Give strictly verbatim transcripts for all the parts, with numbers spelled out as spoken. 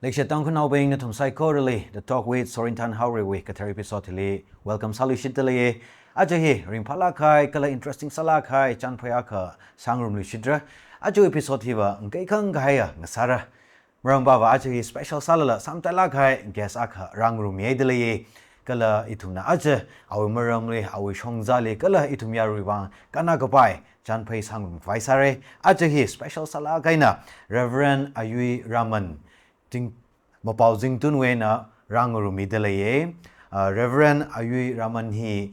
Leishiya Tangkhulnaobing nathum saikorali, The Talk with Sorinthan Haorei wui kathar episode hili welcome sāluishitdalei. Aja hi ringphālāk kahai, kala interesting sālāk kahai chānphai akha sāngarumluishitra. Aja episode hiva ngakeikhang kahaiya ngasāra. Maramva aja hi special sālala sāmatailāk kahai guest akha rāngarummihaidalei. Kala ithumna aja awui maramli, awui shongzali, kala ithum yaruiwui vang kannā kapai chānphai sāngarum khavai sāra. Aja hi special sālāk eina Reverend Ayui Raman, Zing-, Mapao Zingtunwui eina rāngarummidalei. Ah, Reverend Ayui Raman hi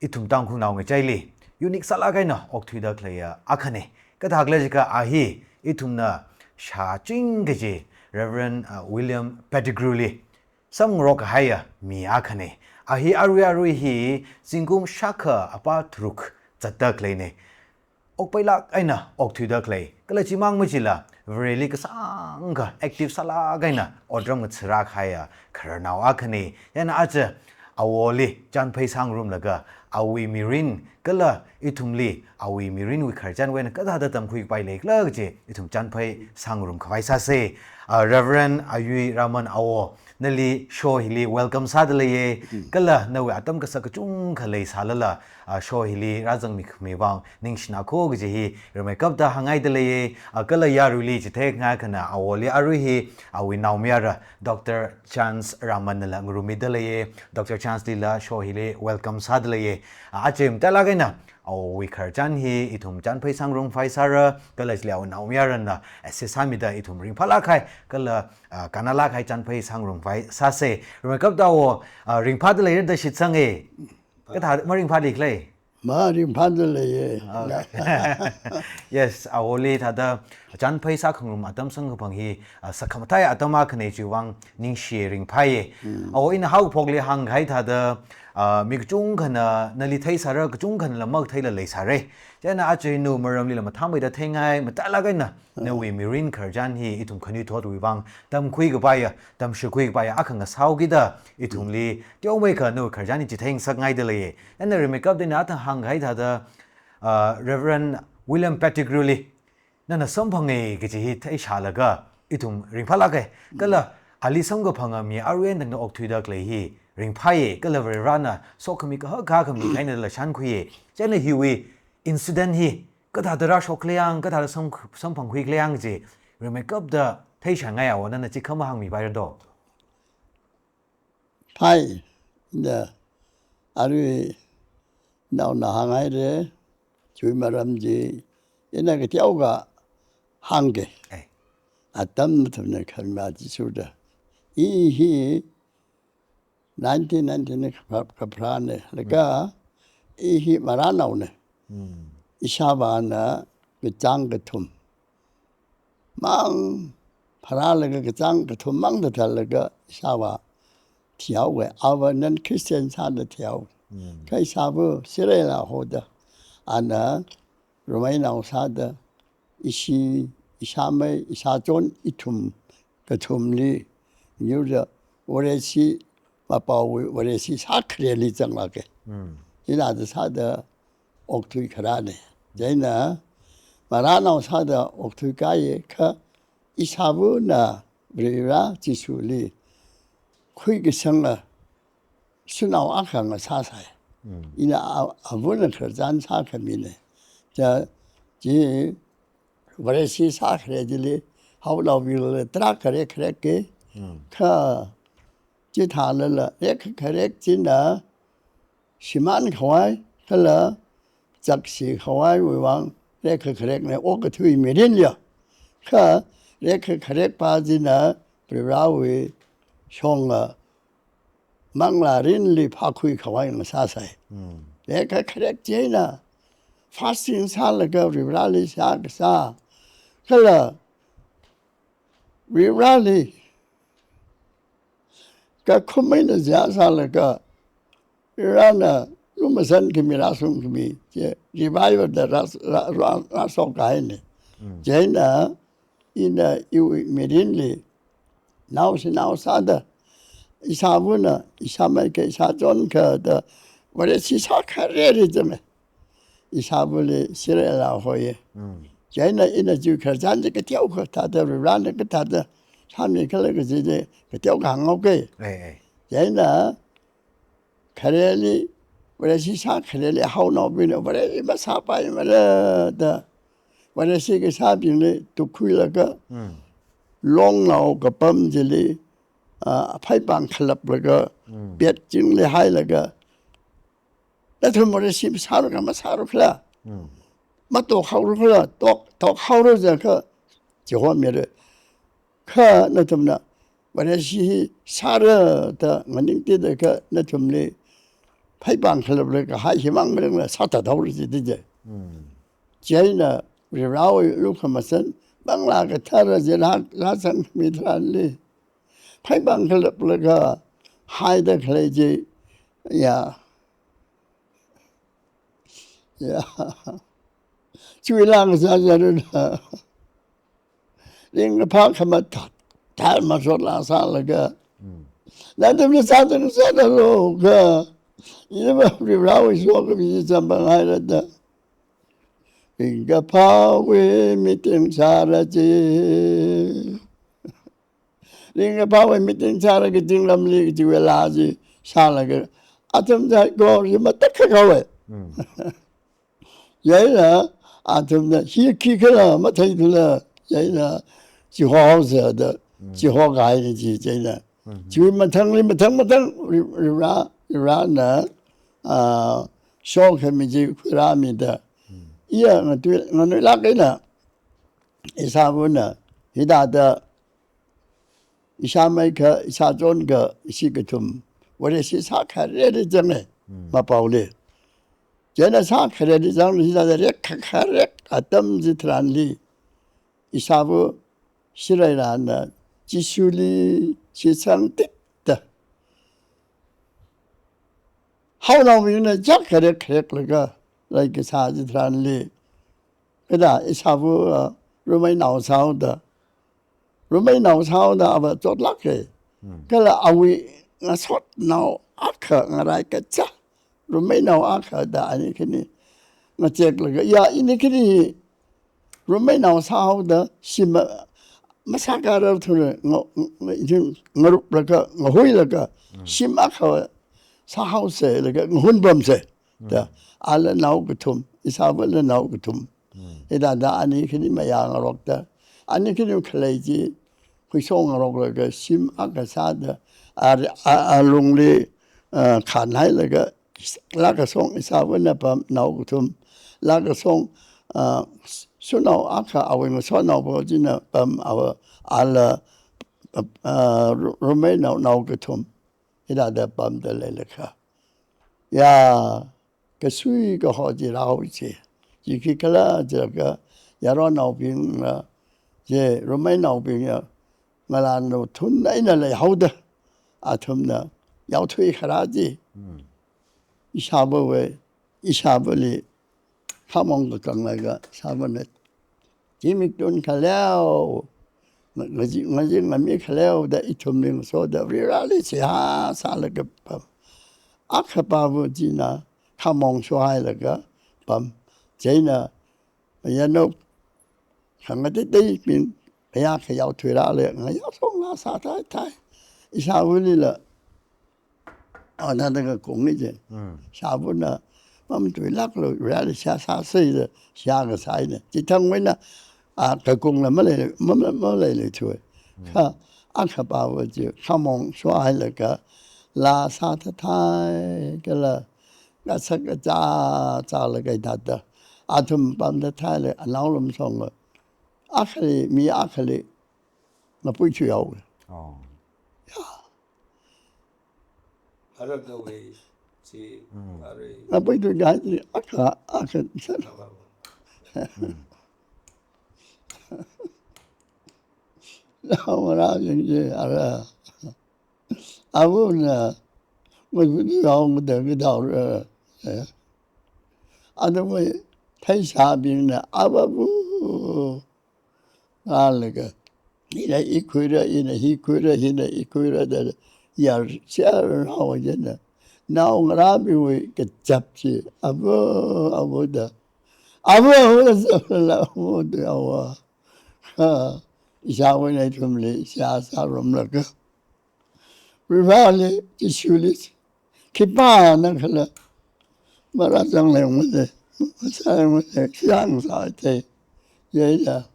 ithum Tangkhulnao ngachaili unique sālāk eina okthuida khaleiya akhana. Kathākhala jiakha a hi ithumna shāching kaji Reverend, ah, William Pettigrew li samngarok kahaiya mi akhana. A hi arui arui hi zingkum shākha apā tharuk zatda khaleina. Okpailāk eina okthuida khalei. Kala chimang machila, Vareli kasāngkha active sālāk eina otram ngathara kahaiya khararnao akhana. Chieina aja awoli chānphai sāngarumlaga, awui mirin kala ithumli awui mirinwui khararchanwui eina kathāda tamkhui kapai leikhala kaji ithum chānphai sāngarum khavai sāsa. Ah, Reverend Ayui Raman awo, nali show hili welcome sādalei. Mm. Kala nawui atam kasak kachungkha leisālala, ah, show hili rāzangmi khami vang ningshina ko kaji hi rimeikapta hāngngaidalei. Ah, kala yaruili chitheikhangai akhana awoli arui hi awui naomayara Doctor Chance Raman nala ngarummidalei. Doctor Chance lila show hili welcome sādalei. Ah, aja matailāk eina awui khararchan hi ithum chānphai sāngarum khavai sāra, kala chili awui naomayaranla assist sāmida ithum ringphālāk kahai, kala, ah, kannālāk kahai chānphai sāngarum khavai sāsa. Rimeikapta awo, ah, ringphādaleira da shitsanga. Kathā maringphālikhala? Maringphādaleiya. Ah. Yes, awoli thāda chānphai sākhangarum atam samkaphang hi, ah, sakhamathā atam akhana chiwui vang ningshi ringphāya. Mm. Awo ina haophokli hāngkahai thāda, ah, mi kachungkhana nali theisāra, kachungkhanala makatheila leisāra. Chieina aja hi nawui maramlila mathāmeida theingai, matailāk eina nawui mirin khararchan hi ithum khanuithotwui vang tamkhui kapaiya, tamshikhui kapaiya akha ngasāhaokida ithumli teomeikha nawui khararchan hi chitheingasakngaidalei. Chieina rimeikapta ina athang hāngkahai thāda, ah, Reverend William Pettigrew li nana samphanga kaji hi theishālaga ithum ringphālāka. Kala ali samkaphanga mi arui eina tangda okthuida khalei hi ringphāya, kala Varivarana sokhami kahak kahak khami kahainala shānkhuiya. Chieina hiwui incident hi kathāda rāshok khala yang, kathāda sam-, samphangkhui khala yang kaji rimeikapta theishāngai awo, nana chi kha mahāngmipaira do. Phāi, da arui naona hānghaira, chiwui maram chi ina kateokha hāngke. Eh. Atam mathumna khamima chi suda. I hi nineteen ninety-nine kapha-, kapharāna. Laga, mm, i hi maranaona. Mm. Ishāvāna kachāng kathum mang pharālaga, kachāng kathum mangda thālaga ishāvā thihaowa. Avāna Christian sāda thihao. Mm. Kha ishāvā Sirela hoda, ana Romainao sāda, ishi, ishāmei, ishāchon ithum kathumli, yurda Vareshi, Mapaowui Vareshi sākhareli zanglāka. Mm. Chithāda sāda okthui kharāna. Chieina maranao sāda okthui kaya, kha ishāvāna Varivara Jishuli khuikasanga shanao akha ngasāsai. Mm. Ina a-, avāna khararchan sākhamina. Cha, chi Vareshi sākhare chili haolaovila tarākha rekkharek ke. Mm. Kha chithālala rekkharek china shimānkhavai kala zakshikhavaiwui vang rekkharekna okathui mirin ya. Kha rekkharekpa china Varivarawui shonga manglā mirinli phākhuikhavai ngasāsai. Mm. Rekkharek china fasting sālaga Varivarali seihā kasā, kala Varivarali kakhumeina seihā sālaga, Varivarana lumashan khami, rāshung khami chi revival da rā, rā, rā, rāshok kahaina. Mm. Chieina ina iwui mirinli naoshinao sāda, ishāvāna, ishāmei kha, ishāchon kha da Vareshi sākhareli zanga. Ishāvāli Sirela hoya. Mm. Chieina ina chiwui khararchan chi kateokha thāda Varivarana kathāda thāmi khala kaji chi, kateokha hānghaoke. Eh, eh. Chieina, khareli, Vareshi sākhareli haonaobingna, Vareshi masāpaimara da, Vareshi kasābingli tukkhuilaga, Mm. longnao kapam chili, ah, phaipāng khalaplaga, Mm. petchingli hailaga, nathum Vareshi sāra kha masāra khala. Mm. Matok haora khala, tok, tok haora jiakha, chihomira. Kha nathumna, Vareshi hi sāra da nganingtida kha nathumli, phaipāng khalaplaga hai himang maringla sāthat haora jida je. Mm. Chieina, Varivarawui lukhamashan, Manglā Kathara chi rā, rāzangmi tharanli, phaipāng khalaplaga haida khalei chi, ya. Ya. Chiwui lāng sāsāranu. Ringkaphā khamathā, thā masot lāngsālaga. Mm. Nathumna sāthat sāthatlu kha, ina Varivarawui sokhami chi champang haira da. Ringkaphāwui meeting sāra chi. Ringkaphāwui meeting sāra kazingramli kajiwui laa chi sālaga, athum saikora chi matakhak haowa. Mm. Chieina, athumna hi khikhala matheithula, chieina, chihohaosa da, Mm. chihokahaina chi, chieina. Mm. Chiwui mathangli, mathang, mathang, Vare-, Varena, ah, sokhami chi khuirāmida. Mm. Iya ngatui, nganuilāk eina, ishāvana, hithāda, ishāmei akha, ishāchon akha, ishi kathum, Vareshi sākhareli zange, Mm. mapaoli. Chieina sākhareli zangli hithāda rekkha kharek atam chitharanli, ishāva Shirairana Jishuli shitsang tikda, haonaobingna chāk kharek khareklaga leikasā chitharanli, kada ishāva, ah, Rumeinao sāhaoda, Rumeinao sāhaoda ava chotlāke. Hmm. Kala awui ngasotnao akha ngarai kacha, Rumeinao akha da ani khani ngacheklaga, ya, ini khani Rumeinao sāhaoda shim masākarar thura nga-, nga-, ngaruplaga, ngahuilaga, Hmm. shim akha sāhaosa laga ngahun pamsa. Da, Hmm. ala nao kathum, ishāvala nao kathum. Hmm. Hithāda ani khani mayāngarokta, ani khani khalei chi khuishokngaroklaga shim akha sāda, a, a, alungli, ah, khanhailaga, laa kasong ishāvana pam nao kathum, laa kasong, ah, shanao akha awui ngasotnao po china pam ava, ala, ah, Ru-, Rumeinao nao kathum. Hithāda pamda leilakha, ya, kasui kaho chi rāhaosa. Chi khikhala jiakha, yaronnaobingla, chi Rumeinaobingla, ngalānlu thun eina leihaoda, athumna yaothui kharā chi. Hmm. Ishāvawui, ishāvali khamong kakānglaga, ishāvana, zimik tun khaleo, nga-, ngaji-, ngazin ngami khaleo da ithumli ngasoda, Vareli seihā sālaga pam. Akhapāva china khamong shohailaga pam. Chieina yanao khangateiteibing, aya kha yaothuirāla, ngayā song laa sāthai thai. Ishāvalila, ana dang kakung ni je. Hmm. Ishāvana mamatuilāklu, Vareli seihā sāsa da, seihā kasāna. Chithangwui eina, a, kakungla malei, ma, ma, maleilei thuwa. Hmm. Kha, akhapāva chi, khamong shohailaga, laa sāthathai, kala, ngasak kachā, chālaga hithāda. Athum pamthathaila, anao lumshongla, akhali, mi akhali, ngapuithui haowa. Oh. Ya. Ara kawai chi, Mm. ara ngapuithui kahai chi, akha, akha, Mm. naongarābing chi, ara. Avana, ngapuithui haoda kadaora, eh. Athumwui theishābingna, ava, ava, ngalaga, ina hi khuira, ina hi khuira, ina hi khuira da, yar, shar haowa jina. Naongarābingwui kachap chi, ava, ava da. Ava, ava da, ava da, ava. Ha. ishāwui eina ithumli seihā sārumlaga, Vareli, Jishuli, khipānakhala marāzangleng male, masāleng male, sāngasā thei. Chieina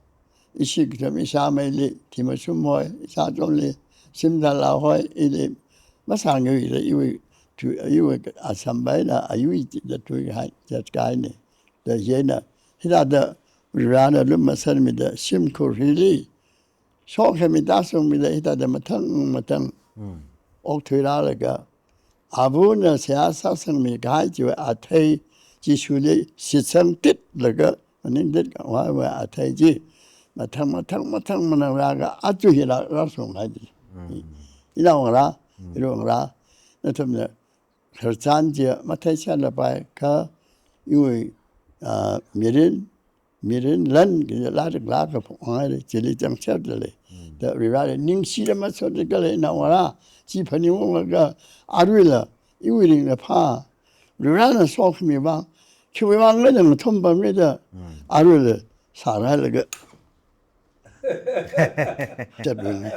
ishi kathum ishāmeili thimashum hoi, ishāchonli shimdala hoi, ili masāngyuila iwui tu, iwui asam eina ayui da tuihai, zatkahaina. Da chieina, hithāda Varena lumashanmida shimkhur hili sokhami tāshungmida hithāda mathang mathang Mm. okthuirālaga, avana seihā sāsangmi kahai chiwui athei, Jishuli shitsang titlaga, maningtit kahaiwui athei chi mathang, mathang, mathang manang rāga, aja hila rāshunghaida. Mm. Inaongarā, Mm. irongarā, nathumna khararchan chi matheisālapai kha, iwui, ah, mirin, mirin lan kaji lairik laa kaphungai chili chāngchāda lei. Mm. Da Vareli ningshida masot kala inaongarā, chi phaningunglaga aruila iwui ringkaphā, Varena sokhami vang, khiwui vang nganingthum pamli da, Mm. aruila sārālaga. Chatwui.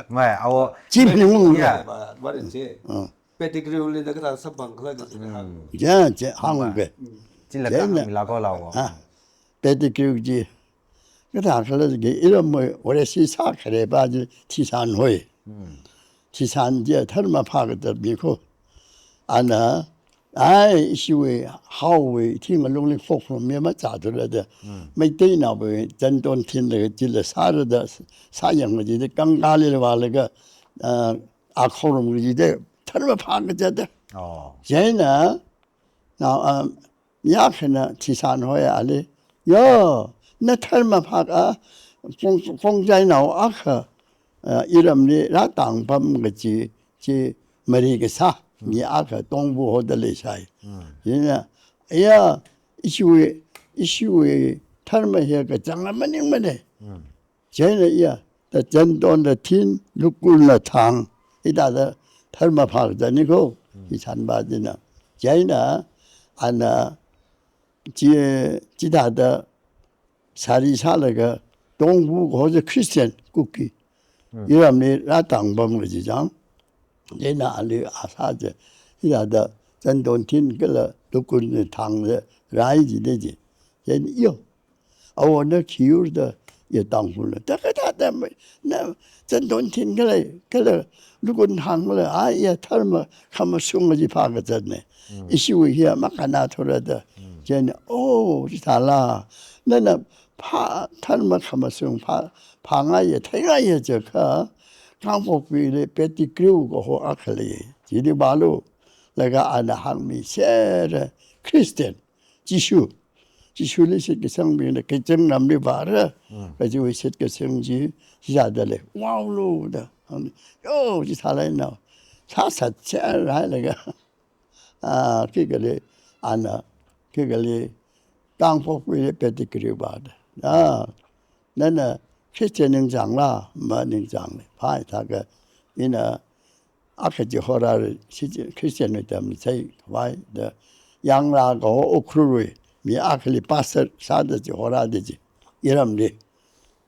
Mai, awo. Chi phaningunglaga. Yeah. Ba, ba, ba, chi. Ah. Pettigrewli da kathā samphang khala kaji hāng. Mm. Ja, ja, hāngke. Chila Chieina kahāng mila ko lawo. Ah, Pettigrew chi kathā khala kaji iramwui Vareshi sākharepa chi Thishan hoi. Mm. Thishan chi dharma phākazat mi ko. Ana, ai, ishiwui haowui thingalungli khokharum mi machāthura da. Mm. Meiteinaowui zan ton thinlaga chila sāra da, sāyang kajida kangkāli vālaga, ah, akhorum kajida dharma phākazat da. Oh. Chieina, nao, ah, mi akhana Thishan hoi ali, yo, na dharma phāka, kong, kongjainao akha, ah, iramli rātang pam kaji, chi mari kasā, mi akha Tongbu hoda leisai. Mm. Chieina, ya, ishiwui, ishiwui dharma hi kachāng maningmana. Mm. Chieina iya, da zan ton da thin, lukunna thang, hithāda dharma phākazatni ko, Mm. Thishanpa china. Chieina, ana, chi, chithāda sari sālaga, Tongbu kaho chi Christian, Kuki. Mm. Iramli rātang pam kaji chang. Chieina ali asā chi, hithāda zan ton thin kala lukunna thang chi, rai jida chi. Chieina iyo, awo na khi yurda ya Tangkhulna. Da kathāda mai, na zan ton thin kala, kala lukun thang kala, a ya dharma khamashung chi phākazatna. Mm. Ishiwui hi makhanāthura da. Mm. Chieina, oh, chithāla. Nana phā, dharma khamashung phā, phāngaiya, theingaiya jiakha, Kangpokpili Pettigrew kaho akha lei. Chili vālu, laga ana hāngmi sera Christian, Jishu. Jishuli shitkasangbingna kachāng namli vāra. Mm. Kajiwui shitkasang chi, chi sāda lei. Wow lo da. Yo, chi sālai nao. Sāsat sārai laga. Ah, khikali, ana, khikali, Kangpokpili Pettigrew vāda. Ah, nana Christian ningchāngla, maningchāngla. Phai thākha, ina, akha chi horāra, chi chi Christian wui tamli sai vai da, Yangra kaho Ukhrulwui mi akhali pastor sāda chi horāda chi, iramli.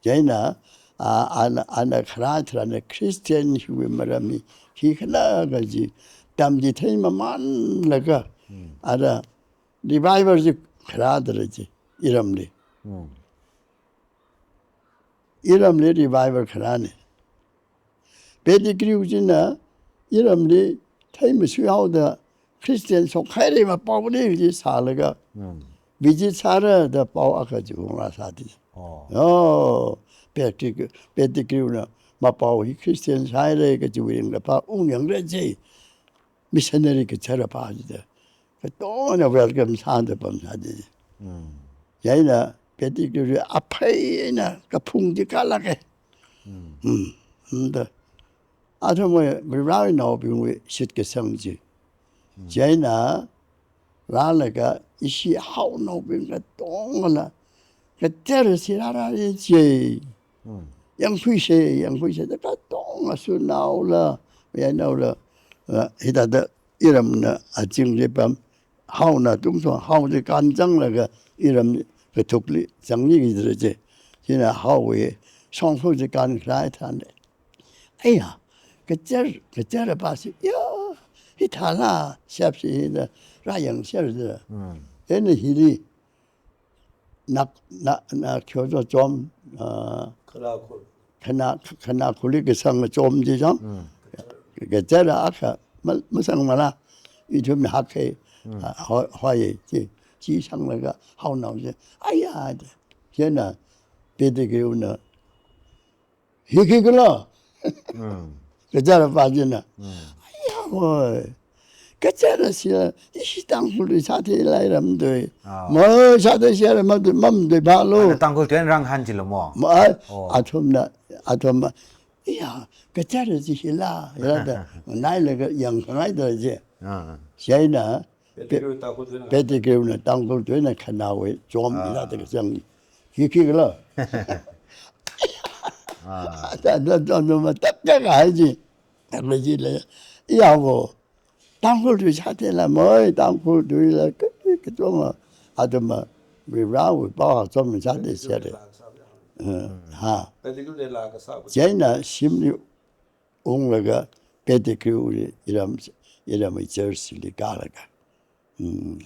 Chieina, a, ana, ana kharā tharan Christian hiwui maram hi, khikhala kaji, tamchitheimamānlaga, Hmm. ara revival chi kharāda lei chi, iramli. Hmm. Iramli revival kharāna. Pettigrew china iramli theimasuihaoda Christian shokhaira mapaoli chi sālaga, Hmm. visit sāra da pao akha chi hungrāsāda. Oh. Oh, Pettig-, Pettigrewna mapao hi Christian sāhaira kajiwui ringkaphā ungyangra chi. Missionary kachara pa chida. Katongana welcome sāda pamsāda. Hmm. Chieina Pettigrew aphei eina kaphung chi kālāka. Hmm. Hmm. Hmm da. Athumwui Varewui naobingwui shitkasang chi. Hmm. Chieina rālaga ishi haonaobing katongala, kater si rāra ye je. Hmm. Yangkhuisa, yangkhuisa, da katonga shunaola, mayarnaola, ah, hithāda iramna azingli pam, haona tungshong, hao chi kānzanglaga iram kathukli zangni kajira je. China haowui Shongfa chi kānkharai tharan. Aiya, kachar, kachar pa si, ya, hithāla, shap si hithā, rāyangser da. Mm. Ina hili, nak, nak, nak, kyo zo chom, ah, Khana khul. Khana, khana khuli kasang chom chi chang. Mm. Kachar akha, ma, masangmala, ithum hak hai, Mm. ah, ho, hoi, chi, chi sanglaga, haonao chi. Aiya, chieina, Pettigrew na, hi khikhala. Mm. Kachar pa china. Mm. Aiya, hoi. Kachar sila, ishi Tangkhul tui sāthei lai ramtui. Ah. Ma, sāthei sāra mamtui, mamtui pa lo. Ana Tangkhul tui eina rāngahān chila mo? Ma, Oh. athumna, athumna. Iya, kachar chi hila, hila da. Nailaga yangkhangai da chi. Ah. Chieina, Pettigrew Tangkhul tuina. Pettigrew na Tangkhul tuina khanawui chom Ah. ila da kasang. Hi khikhala. Ah. Da, da, da, da, ma, tak, tak, hai ji. Tak, ma, ji le. Iya wo. Tangkhul tui sāthei la, moi, Tangkhul tuila, ka, ka, chom, athumna, Varivarāwui pao chom sāthei sāra. Eh, ha. Pettigrew le la kasā. Chieina shimli unglaga, Pettigrew li iram, iramwui church li kālaga. Hmm.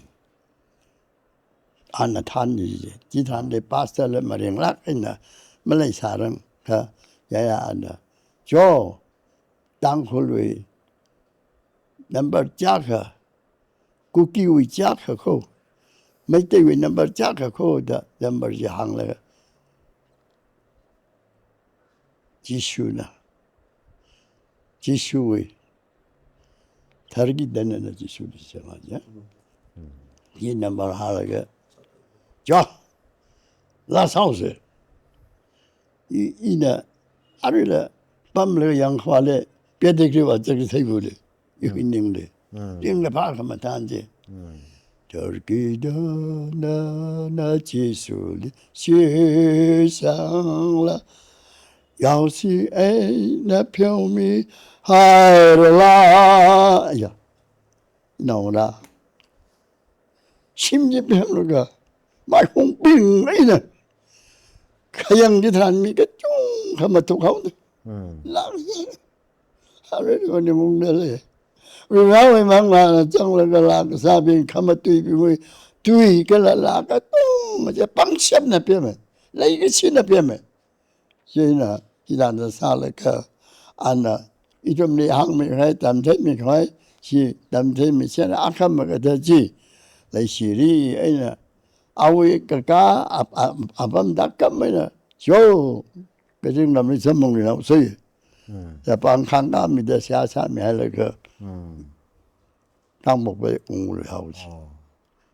Ana thanli, chi thanli pastor la maringlāk eina maleisārang, ha, ya, ya, ana. Cho, Tangkhulwui number chiyākha, Kukiwui chiyākha kho, Meiteiwui number chiyākha kho da number chi hānglaga. Jishuna. Jishuwui. Tharki dana na Jishuli sema ja. Hi number hālaga. Ja. La sao se. I, ina, aruila, pamlaga yangkhava le, Pettigrew va chak theibu le. Iwui ningli. Mm. Ringla phākha mathān chi. Mm. Tharki dana na Jishuli shitsangla. Yaosi eina pheomihairala. Ya. Naona. Shim chi pemlaga, maihung ping eina. Khayang chitharan mi kachungkha mathuk haoda. Hmm. Lāng hi. Hare ko ni mung da le. Varivarāwui manglāna zanglaga la kasābing khamatuibingwui tui kala la katonga chi pangshapna pemei. Leikashina pemei. Chieina, chithāda sālaga, ana, ithumli hāngmikahai, tamtheimikahai, chi tamtheimi chieina, akhama kathā chi, leishiri eina, awui kakā, ap-, ap-, apam dakkam eina, cho, kazingramli samphangluinao sai. Hmm. Ya pāng khangkāmida seihā sāmihailaga, Hmm. Tangmokpai unglui hao chi. Oh.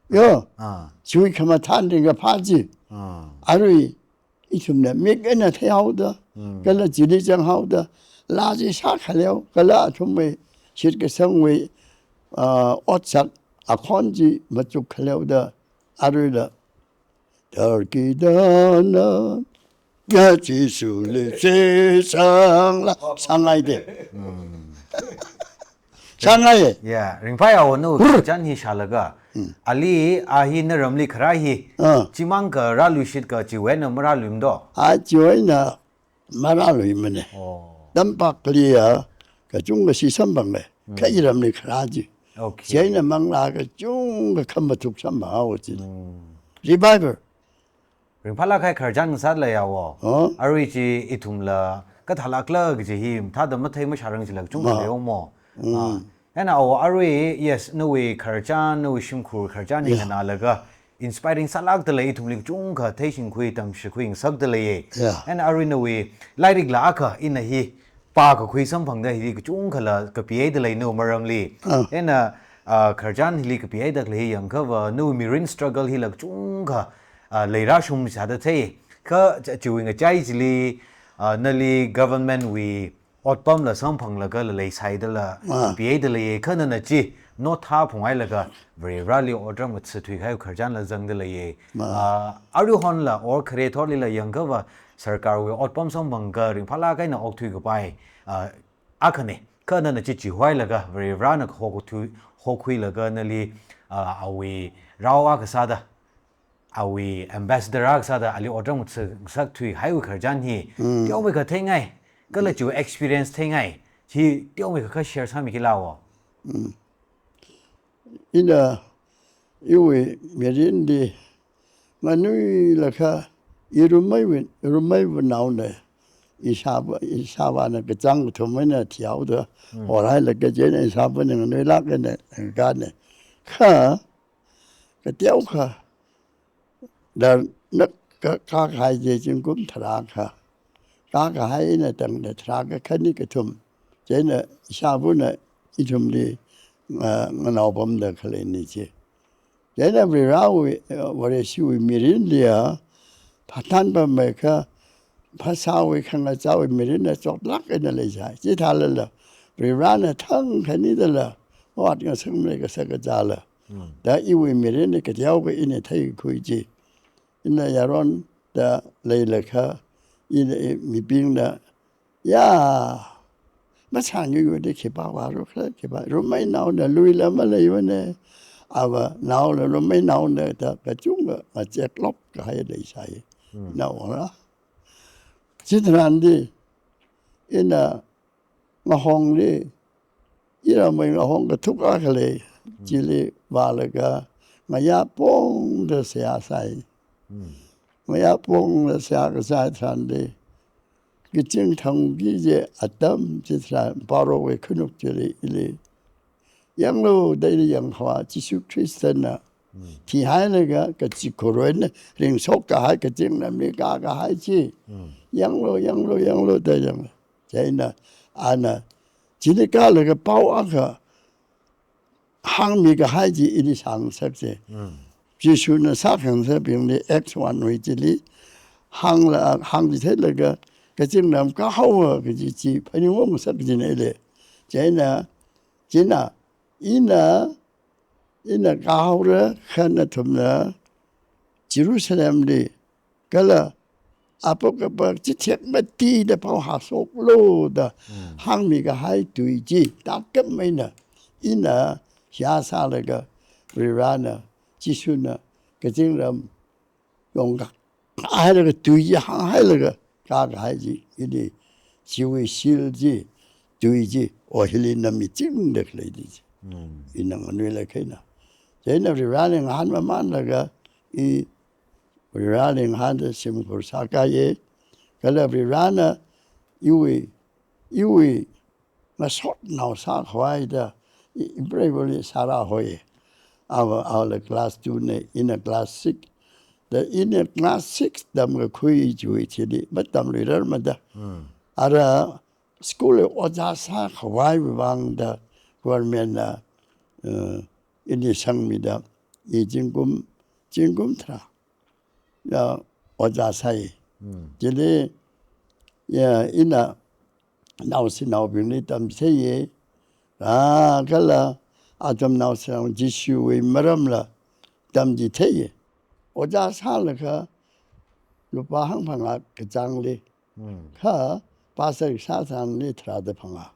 Yo. Ah. Chiwui khamathān ringkaphā chi. Ah. Arui, ithumna mik eina theihaoda, Mm. kala chili zanghaoda, la chi sākhaleo, kala athumwui shitkasangwui, ah, otsak akhon chi machuk khaleoda, aruila, tharki dana, ya Jishuli shitsangla, sāngai de. Mm. Sāngai. Ya, ringphāya wo nu, Brr. Khararchan hi shālaga. Mm. Ali, a hi naramli kharā hi. Ah. Chimang kharāluishit ka chiwui eina marāluimado? A chiwui eina marāluimane. Oh. Tampakli ya, kachungkha shi samphange. Mm. Kha iramli kharā chi. Okay. Chieina manglā kachungkha khamathuk samphang haowa chi. Mm. Revival. Ringphālāk kahai khararchan ngasālāya wo. Huh? Arui chi ithumla, kathālākla kaji hi, thāda mathei mashārang chila kachungkha Ma. Lei wo mo. Mm. Ah. Eina awo arui, yes, nawui khararchan, nawui shimkhur khararchan hi Yeah. nganālaga, inspiring sālākda lei ithumli kachungkha theishingkhui, tamshikhui ngasakda leiye. Yeah. Eina arui nawui lairikla akha ina hi, pākakhui samphangda hi kachungkhala kapihaida lei nawui maramli. Ah. Eina, ah, khararchan hili kapihaida khalei hi yangkhava, nawui mirin struggle hila kachungkha, ah, leirāshung sāda thei. Kha chi-, chiwui ngachai chili, ah, nali government wui otpamla samphanglaga la leisāhaida la Ah. kapihaida leiye, kha nana chi, nothā phunghailaga, Varivarāli otram ngathāthui kahai khararchanla zangda leiye. Ma. Ah, aruihonla or khare thorlila yangkhava sarkarwui otpam samphangakha ringphālāk eina okthui kapai, ah, akhane. Kha nana chi chihuilaga, Varivarāna hokathui, hokhuilaga nali, ah, awui rao akha sāda awui ambassador akha sāda ali otram ngatha ngasakthuihaiwui khararchan hi, Mm. teomeikha theingai, kala chiwui experience theingai, hi teomeikha kha share sāmikila wo. Mm. Ina iwui mirinli nganuilakha, irumeiwui, irumeiwui naona, ishāva, ishāvāna kachāng kathum eina thihaoda, Mm. horhailaga chieina ishāvana nganuilāk eina ngakane. Kha, kateokha, darna ka, kākahai chi zingkum tharākha. Kākahai eina tangda tharākha khani kathum. Chieina ishāvana ithumli, ah, nganaopamda khaleina chi. Chieina Varivarāwui, eh, Vareshiwui mirinli ya, phāthan pammeikha, phasāwui khangachāwui mirinna chotlāk eina leisai. Chithālala, Varivarāna thang khanidala, ot ngasakmei kasā kachāla. Mm. Da iwui mirinli kateokha ina theikhui chi. Ina yaronda leilakha, ina i mibingna, ya, masāngyuda khipā vāra khala, khipā, rumei naona luila maleiwana, ava naola rumei naona da kachungkha ngacheklop kahai leisai. Mm. Naona. Chitharanli, ina ngahongli, iramwui ngahong kathuk akha lei, Mm. chili vālaga, ngayā pongda seihā sai. Mm. Ngayā pongda seihā kasā tharanli, kazing thangki kaji atam chitharan, Pharaohwui khanuk chili ili. Yanglu, da ili yangkhavai, Jishu Khristana Mm. thihailaga, kachi khuruina ringshok kahai, kazingramli kākahai chi. Mm. Yanglu, yanglu, yanglu, da yanglu. Chieina, ana, chili kālaga pao akha hāngmi kahai chi ili shāngasak chi. Mm. Jishuna sākhangathabingli Acts one wui chili hāngla, hāngchitheilaga kazingram kāhaowa kaji chi phaningung ngasak china ili. Chieina, china, ina, ina kāhaora kha nathumna Jerusalemli kala apok kapak chithek matida pao hāshoklu da Mm. hāngmi kahai tui chi, tākam eina ina seihā sālaga Varivarāna, Jishuna, kazingram yongkak hailaga tui chi hānghailaga kākahai chi, ili chiwui seal chi, tui chi, o hili na michingda khalei chi. Mm. Ina nganuilakha eina. Chieina Varivarāli ngahānmamānlaga, i Varivarāli ngahānda shimkhur sākāya, kala Varivarāna iwui, iwui ngasotnao sākhavai da, i, i preivali sārāhoi. Ava, avāla class two na, ina class six. Da ina class six tamkakhui chiwui chili, matamluirarmada. Mm. Ara school li ojā sākhavaiwui vāngda government na, eh, ini sangmida, i zingkum, zingkum tharā ya ojā sai. Mm. Chili, ya, ina naoshinaobingli tamchitheiya, a, kala atam naoshinao Jishuwui maramla tamchitheiya. Ojā sālaga lupā hangphangā kachāngli, Mm. kha pastor sāsāngli tharāda phangā.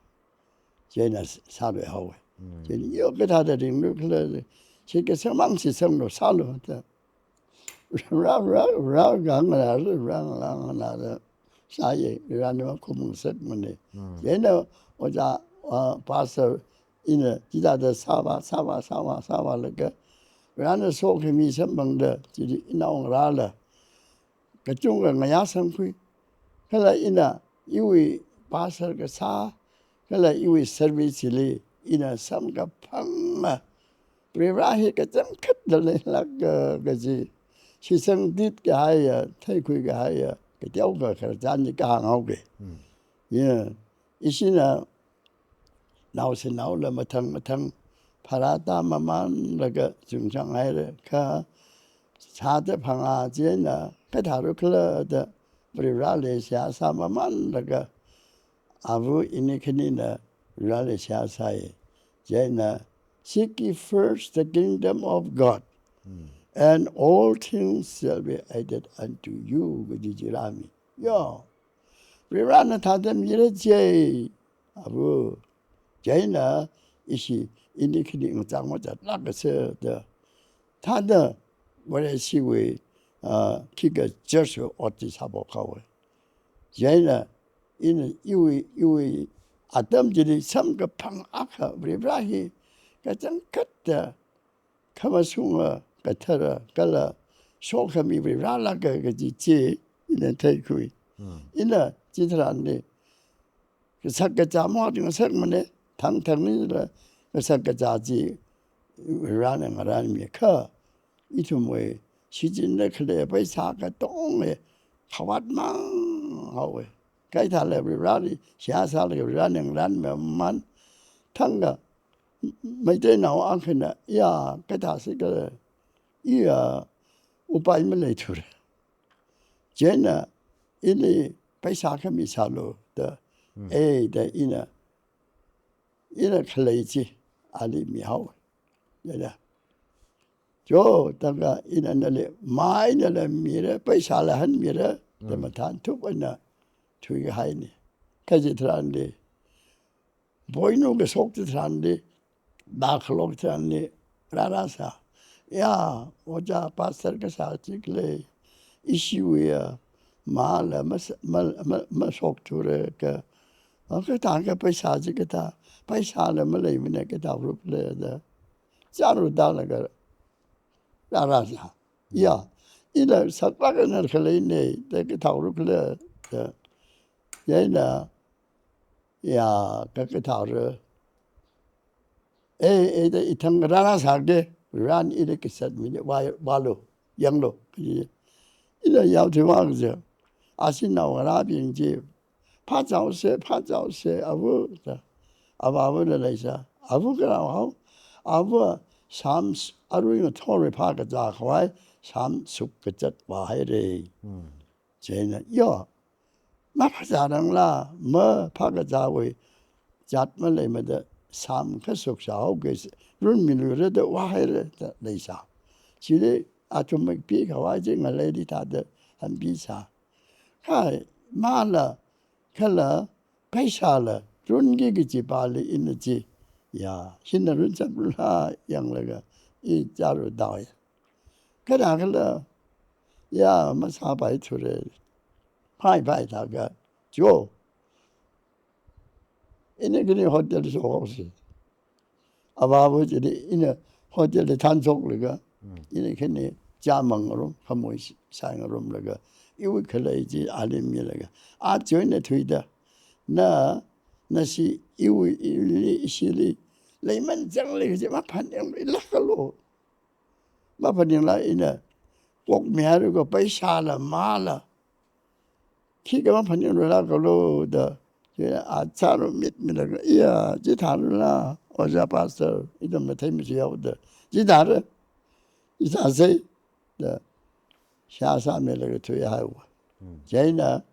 Chieina s-, sāluihaowa. Mm. Chieina yo kathāda ringlu khala, chi kasāmang shitsanglu sālu da. Ra, ra, ra, gangngarā, ra, ra, ngarā, sāya, Varivarāna makhumngasakmana. Mm. Chieina ojā, ah, pastor ina chithāda sāvā, sāvā, sāvā, sāvālaga, Varivarāna sokhami samphangda, chili inaongarāla kachungkha ngayā sangkhui. Kala ina iwui pastor kasā, kala iwui service li ina samkaphanga, Varivarā hi kachangkhatla leilāka kaji shitsangtit kahaiya, theikhui kahaiya, kateokha khararchan chi kahānghaoki. Mm. Ya, ishina naoshinaola mathang mathang pharātāmamānlaga chungchang haira kha, sāda phangā chieina kathāra khala da Varivarāli seihā sāmamānlaga, ava ini khanina Varivarāli seihā sāya. Chieina, "Seek ye first the kingdom of God, Mm. and all things shall be added unto you," kaji chi rāmi. Yo. Varivarāna thāda mira chei, ava. Chieina ishi ini khani ngachang machatlāksa da. Thāda Vareshiwui ah, khikha church ot chi sāphok haowa. Chieina, ina iwui, iwui atam chili samkaphang akha Varivara hi kachangkhatta khamashunga, kathara, kala sokhami Varivara lāka kaji chi ina theikhui. Hmm. Ina chitharanli kasak kazā mot ngasakmana, thangthang nila kasak kazā chi Varena ngarānmi kha, ithumwui shichinda khalei paisa katonga khavāt mang haowa. Kathāla Vareli seihā sālaga Varena ngarānmi man. Thangkha Meiteinao akhana, ya, kathāsi khala, iya, upai maleithura. Chieina ili paisa khami sālu da, Hmm. eh, da ina, ina khalei chi ali mihaowa. Ya, ya. Cho, thangkha ina nali, mai nala mira, paisala hanmira, da Hmm. mathānthup eina thuikahaina. Kha chitharanli, poinu kashok chitharanli, da khalok chitharanli, rārāsā. Ya, ojā pastor kasā chikle, ishiwui ya, mala mas-, ma, ma, mashokthura kha. Kathākha paisa chi kathā, paisala maleimana kathā rup le da. Chāra dalaga rārāsā. Ya, ina saklāk eina khaleina, da kathā rup le da. Chieina, ya, ka, kathāra. Eh, eh, da ithang rārāsāga, Varena ili kasatmida, vā, vālu, yanglu, kaji. Ina yaothui vākaja, ashinao ngarābing chi, phāchaosa, phāchaosa, ava, da. Avāvana leisā, ava kharao hao, ava Psalms arui ngathor phākazā khavai, Psalm shukkazat vāhaira. Hmm. Chieina, yo, maphāzāranglā, maphākazāwui zat maleimada Psalm kha shuksā haoga, runmilura da vāhaira da leisā. Chili athum makpi khavai chi ngaleili thāda hanpisā. Kha mala, kala, paisala, runki kaji pāli ina chi, ya, hina runchap runla yanglaga, i chāra daoya. Kathākhala, ya, masāpaithura. Phai, phai thākha, cho. Ina khani hotel shokhaosi. Avāva chili ina hotel li thanchoklaga, Mm. ina khani chāmang ngarum, khamui s-, sai ngarumlaga, iwui khalei chi ali milaga. A chieina thuida, na, nashi iwui, ili, ishili, leiman chang lei kaji maphaninglākalu. Maphaninglā ina, kokmihaira kha paisala mala. Khikha maphaninglākalu da, chi a chāra mitmilaga, iya, chithālala, ojā pastor, ithum mathei machihaoda, chithāra, ithāsei, da, seihā sāmilaga thuihaihaowa. Mm. Chieina,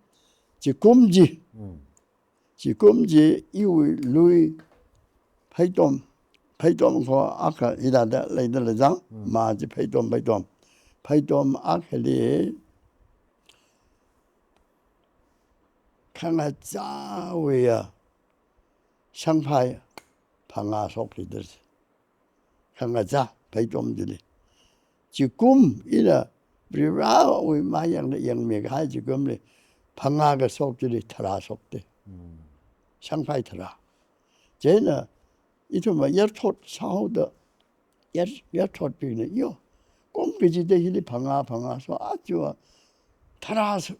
chikum chi, Mm. chikum chi iwui lui pheitom, pheitom kho akha hithāda leida lei chang, Mm. ma chi pheitom, pheitom. Pheitom akhali khangachāwui ya shangphai phangā shokli da. Khangachā pheitom chili. Chikum ina Varivarawui mayangna yangmikahai chikumli phangā kashok chili tharā shokta. Mm. Shangphai tharā. Chieina ithumva yarthot sāhaoda yar, yarthotbingna yo, kum kachida hili phangā, phangā shok, aja tharā shok,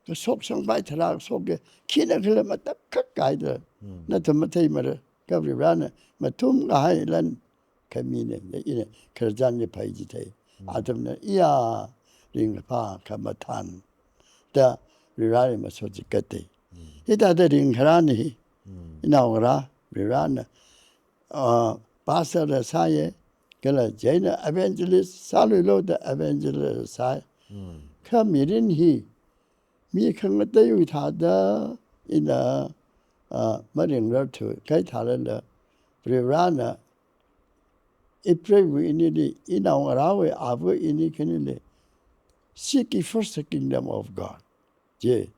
kashok shangphai tharā kashok kha, khina khala matakhak kahaida. Mm. Nathum matheimara, kha Varivarana mathumkahai lan khamina, da ina khararchan chi phai chithei. Mm. Athumna iya ringkaphā khamathān da Varivarali masot chikatei. Mm. Hithāda ringkharāna hi. Mm. Inaongarā Varivarana, ah, pastor la sāya, kala chieina evangelist sāluilu da evangelist sāya. Mm. Kha mirin hi, mi khangateiwui thāda ina, ah, maringrarthu, kathālala, Varivarana, Ephraiwui inili, inaongarāwui ava ini khanili, "Seek ye first the kingdom of God." Chi,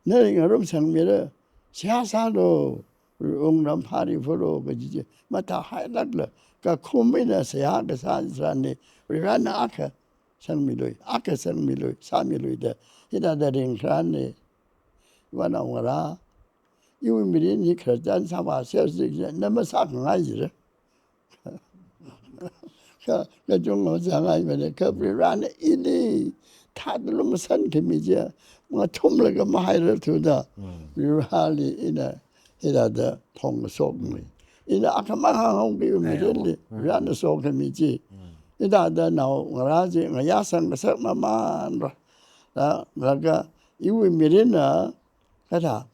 nali ngarum sangmira, seihā sālu, wungram phāli phulu, kaji chi, mathāhailākla, kakhum eina seihā kasā tharanli, Varivarana akha, sangmilui, akha sangmilui, sāmilui da, hithāda ringkharāna, iwui naongarā, iwui mirin hi khararchan sāvāser jikse, na masākhangai jira. Kha, kachungkha masāngaimana, kha Varivarāna ili thāda lumashankhami chi, ngathumlaga mahairarthuda, Mm. Varivarāli ina hithāda phongshokmi. Ina akhamang hānghaoki iwui Ai, mirinli, mm. Varivarāna sokhami chi. Mm. Hithāda naongarā chi ngayā sangngasak mamānra. Da, laga iwui mirinna, kathā,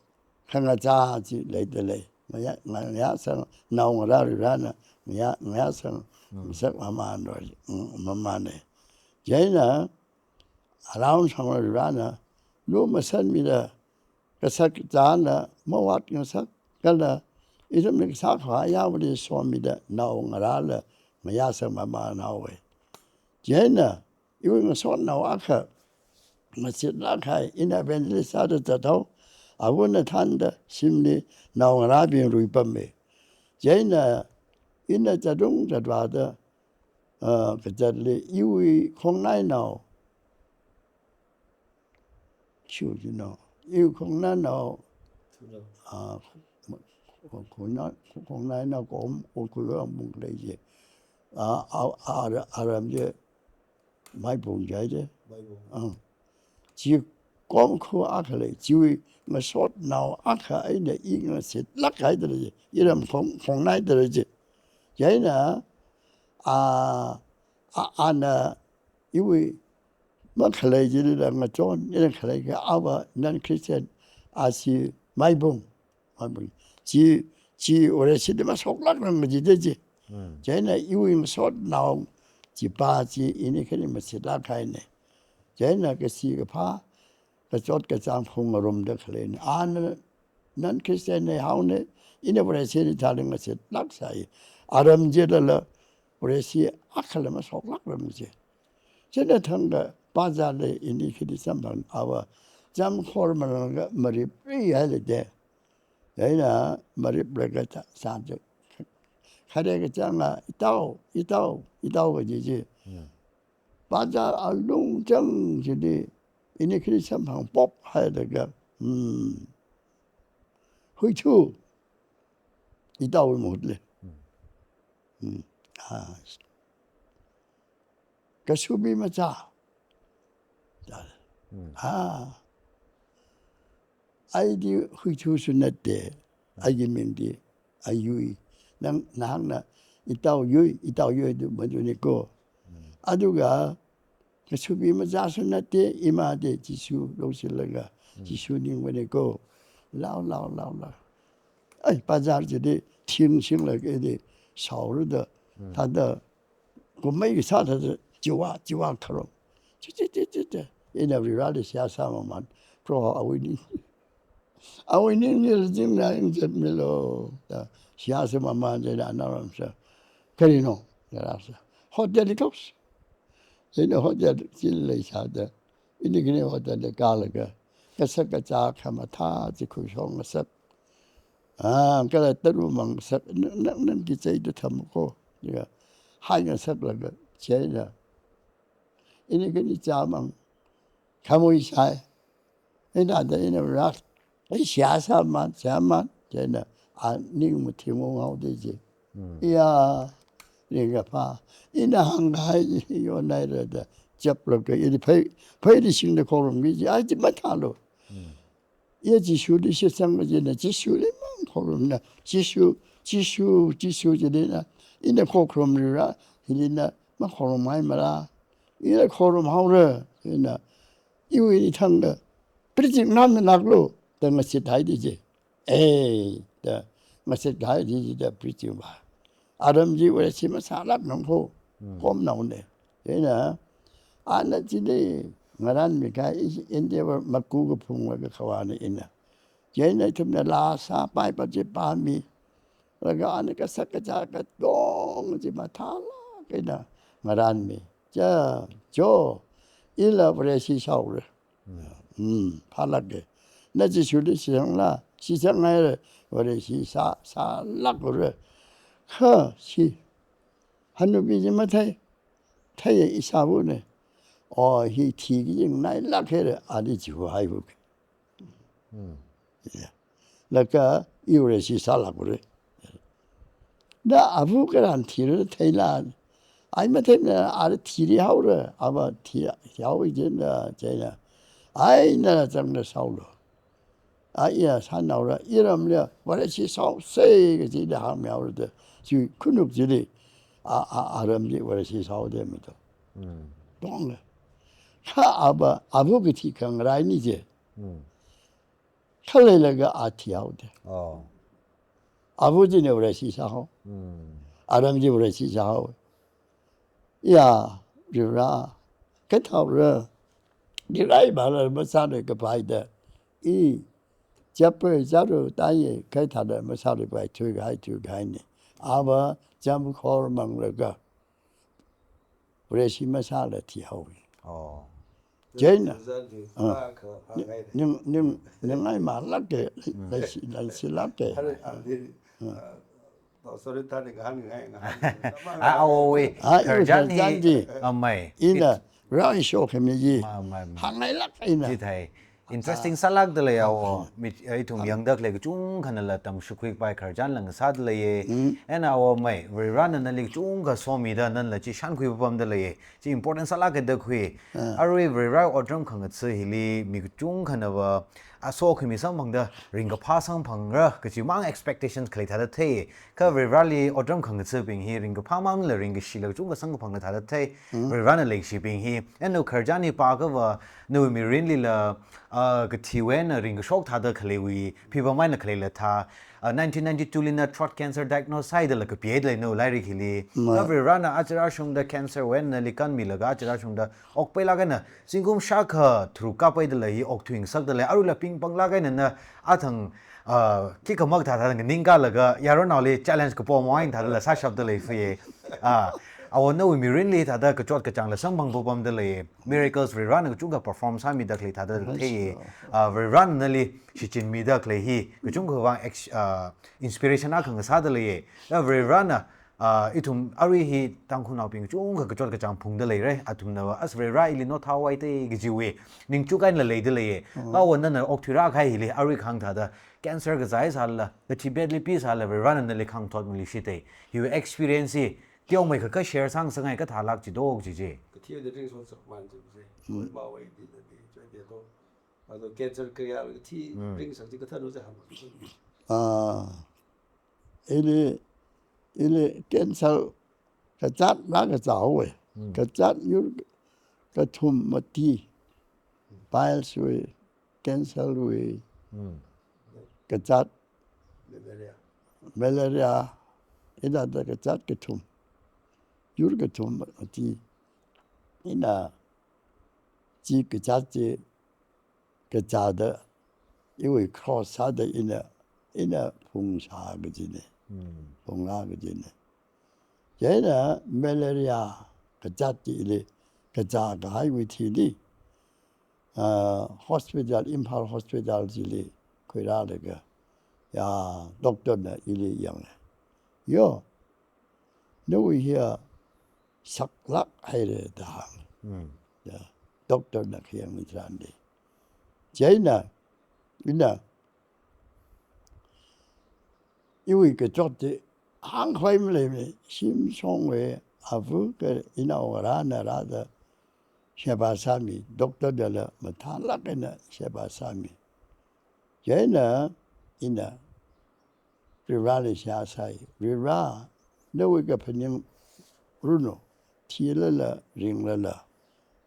khangachā chi leidalei. Ngayā, ngayā sang, naongarā Varivarāna, ngayā, ngayā sang, Mm. ngasak mamānra, mm, mamāna. Chieina, around sang Varivarāna, lumashanmida, kasā kachāna mavātngasak, kala ithumna kasā khavā yāvali somida naongarāla ngayā sang mamānhaowa. Chieina, iwui ngasotnao akha, mashitlāk kahai, ina evangelist sāda zathao, avana thānda shimli naongarābing ruipama. Chieina, ina zatung zatvāda, ah, kazatli iwui khongnainao, Shu jino. Iwui khongnainao, Thulo. Ah, khongna-, khongnainao kom, ko khuiwa mung lei je. Ah, ah, ah, aram je, Maibung jai je. Maibung. Ah. Chi kom khu akha lei, chiwui ngasotnao akha eina i ngashitlāk kahai dalei je. Iram khong, khongnai dalei je. Chieina, ah, ah, ana iwui makhalei chilila ngachon, ina khalei kaji ava non-Christian, ashi Maibung, Maibung. Chi, chi Vareshili mashoklākra kaji de chi. Hmm. Chieina iwui ngasotnao chipa chi ini khani mashitlāk kahaina. Chieina kashi kaphā, kachot kachāng phungngarumda khaleina. Ana non-Christian na haona, ina Vareshili thāda ngashitlāksai. Aram chilala Vareshi akhala mashoklākra kaji. Chieina thangkha bazarli ini khani samphang ava, chām khor malanga maripri hailei de. Chieina mariplaga ta, sā chi. Khare kachānga, "Itao, itao, itao," kaji chi. Hmm. Bazar alung chang chili, ini khani samphang pop hailaga, hmm. Huithu, itaowui mahutli. Hmm. Hmm. Ah. Kasubi machā. Hmm. Ah. Aidi Huithusu natte, aigi mingdi Ayui. Nang, nahāngna Itao Yui, Itao Yui du madunika. Hmm. Aduga, kasubi machāsu natte, imade Jishu longshilaga, Hmm. Jishu ningmanika. Lao, lao, lao, lao. Ai, bazar chili thing singlaga di shaorada, Hmm. thāda kumei kasā thāda chiwā, chiwā kharum. Chi, chi, chi, chi, chi. Ina Varivarāli seihā sāmamān. Proho awui ning. Awui ningli jingna ing zatmilu. Da, seihā sāmamān chieina naoramsa. Karino, naoramsa. Hotel li kaus. Chieina hotel chili leisāda. Ini khani hotel li kālaga. Kasā kachā khamathā chi khuishokngasak. Ah, kala taru mangasak. Nang, nang, nang kichai da thamko. Ya. Haingasaklaga. Chieina. Ini khani chāmang. Khamui sai. Ina da ina rak. Ai, seihā sāmamān, sāmamān. Chieina, a, ning mathingunghaoda chi. Hmm. Ya, ringkaphā. Ina hānghai yonairada. Chaplaga, ili phei, pheili shingda khorumki chi. Ai, chi mathālu. Hmm. Ya Jishuli shitsang kajina, Jishuli mang khorumna. Jishu, Jishu, Jishu chilina. Ina khokharum rira, hilina, makhorumngaimara. Ina khorumhaora, ina. Iwui thangda, preaching nganālaklu, da ngashithai di chi. Eh, da ngashithai di chi da preaching va. Aram chi Vareshi masālāknangko, Hmm. komnaona. Chieina, ana chili ngaranmi kahai, i, India va maku kaphungva kakhavāna ina. Chieina ithumna laa sā, Bible chi pāmi. Laga ana kasā kachā katonga chi mathālāk eina ngaranmi. Cha, cho, ila Vareshi shaora. Hmm. Hmm, phālāka. Na Jishuli shitsangla, shitsanghaira, Vareshi sā, sālākhaora. Kha, chi, hannubing chi mathei, theiya ishāvāna. O, hi thiki ying nailāk haira, ani chiwui haiwui. Hmm. Ya. Laga i Vareshi sālākra. Na ava karan thira theila. Ai matheimana, ara thiri haora, ava thi, thihaowa jina, jina. Ai na zangna sālu. A iya sānaora, iramli Vareshi sāsa kaji da hāngmihaora da. Chi khanuk chili, a, a, aramli Vareshi sāhaoda mato. Hmm. Tongla. Kha ava, ava kathi khangarai ni je. Hmm. Khaleilaga a thihaoda. Oh. Ava china Vareshi sāhao. Hmm. Aram chi Vareshi sāhao. Ya, Varivara, kathāra, Varivara iva masāra kapai da. I, chapei charu taiya, kathāra masāra pai, thuikahai, thuikahaina. Ava, cham khor manglaga, Vareshi masāla thihaowa. Oh. Chieina, ah, ning, ning, ning, ningai malāka, leishi, leishilāka. Sorry, tani kahāng ngai, ngai. Ah, awo wui. Ah, i khararchan hi, khararchan chi. Ah, mei. Ina, rāi shokkhami chi. Ma, ma, ma. Hāngngailāk eina. Chithei. Interesting sālākda lei awo. Mi, ithum yangda khalei kachungkhanala tamshukhui kapai khararchanla ngasāda leiya. Mm. Eina awo mei, Varivarana nali kachungkha somida nala chi shānkhui pamda leiya. Chi important sālāka da khui. Ah. Arui Varivara otram khangatha hili mi kachungkhanava, a, sokhami samphangda ringkaphā samphangra kaji mang expectations khalei thāda thei. Kha Varivarali otram khangathābing hi ringkaphā mangla ringkashila kachungkha samkaphangla thāda thei. Mm. Varivarana leishibing hi. Eina khararchan hi pākha va, nawui mirinlila, a, kathiwui eina ringkashok thāda khaleiwui phibam eina khaleila thā, a, nineteen ninety-two li na throat cancer diagnose sāhaida laga kapihaida lei nawui lairik hili. Ma. Kha Varivarana aja rāshungda cancer wui eina nali kanmilaga aja rāshungda okpailāk eina zingkum shākha tharuk kapaida lei hi okthui ngasakda lei, aruila pingpanglāk eina na athang, a, khikha makathā thāda nganingkalaga yaronnaoli challenge kapom eina thādala sāshapda lei fai. A, awo nawui mirinli thāda kachot kachāngla samphang pamda lei. Miracles Varivarana kachungkha perform sāmida khalei thāda thei. Praise the Lord. Ah, Varivarana nali shichinmida khalei hi kachungkha vang ex-, ah, inspiration akha ngasāda leiya. Ya Varivarana, ah, ithum arui hi Tangkhulnaobing kachungkha kachot kachāng phungda leira. Athumnava, as Varivara ili nothaohaida kajiwui ningchuk eina leida leiya. Mm. Awo nana okthuira kahai hili arui kahāng thāda cancer kazā sālala, kathi bedli pi sālala Varivarana nali khangthot mili shida. Hiwui experience hi teomeikha kha share sāngasakngai kathālāk chi dok chi chi. Kathi da ringshoksak man chi chi. Mm. Mawui di da di, choi de to. Ado cancer kayā kathi ringsak chi kathāda chi hāng. Ah, ili, ili cancer kazāt na kazāwui. Mm. Kazāt yur kathum mati. Piles wui, cancer wui. Mm. Kazāt. Malaria. Malaria. Ina da kazāt kathum. Yur kathum mati. Ina chi kazāt chi kazāda iwui cross sāda ina, ina phungsā kajina. Mm. Phungrā kajina. Chieina malaria kazāt chili kazā kahaiwui thili, ah, hospital, Imphal hospital chili khuirālaga, ya, doctor na ili yanga. Yo, nawui hiya saklāk haira da hānga. Mm. Ya, doctor na khayang ni tharan de. Chieina, ina, iwui kachot chi hāngkhavai maleimana, shimshongwui ava kha inao ngarāna rāda sheba sāmi, doctor nala mathālāk eina sheba sāmi. Chieina ina Varivarali seihā sāi, Varivara, nawui kaphaning ranu, thilala, ringlala,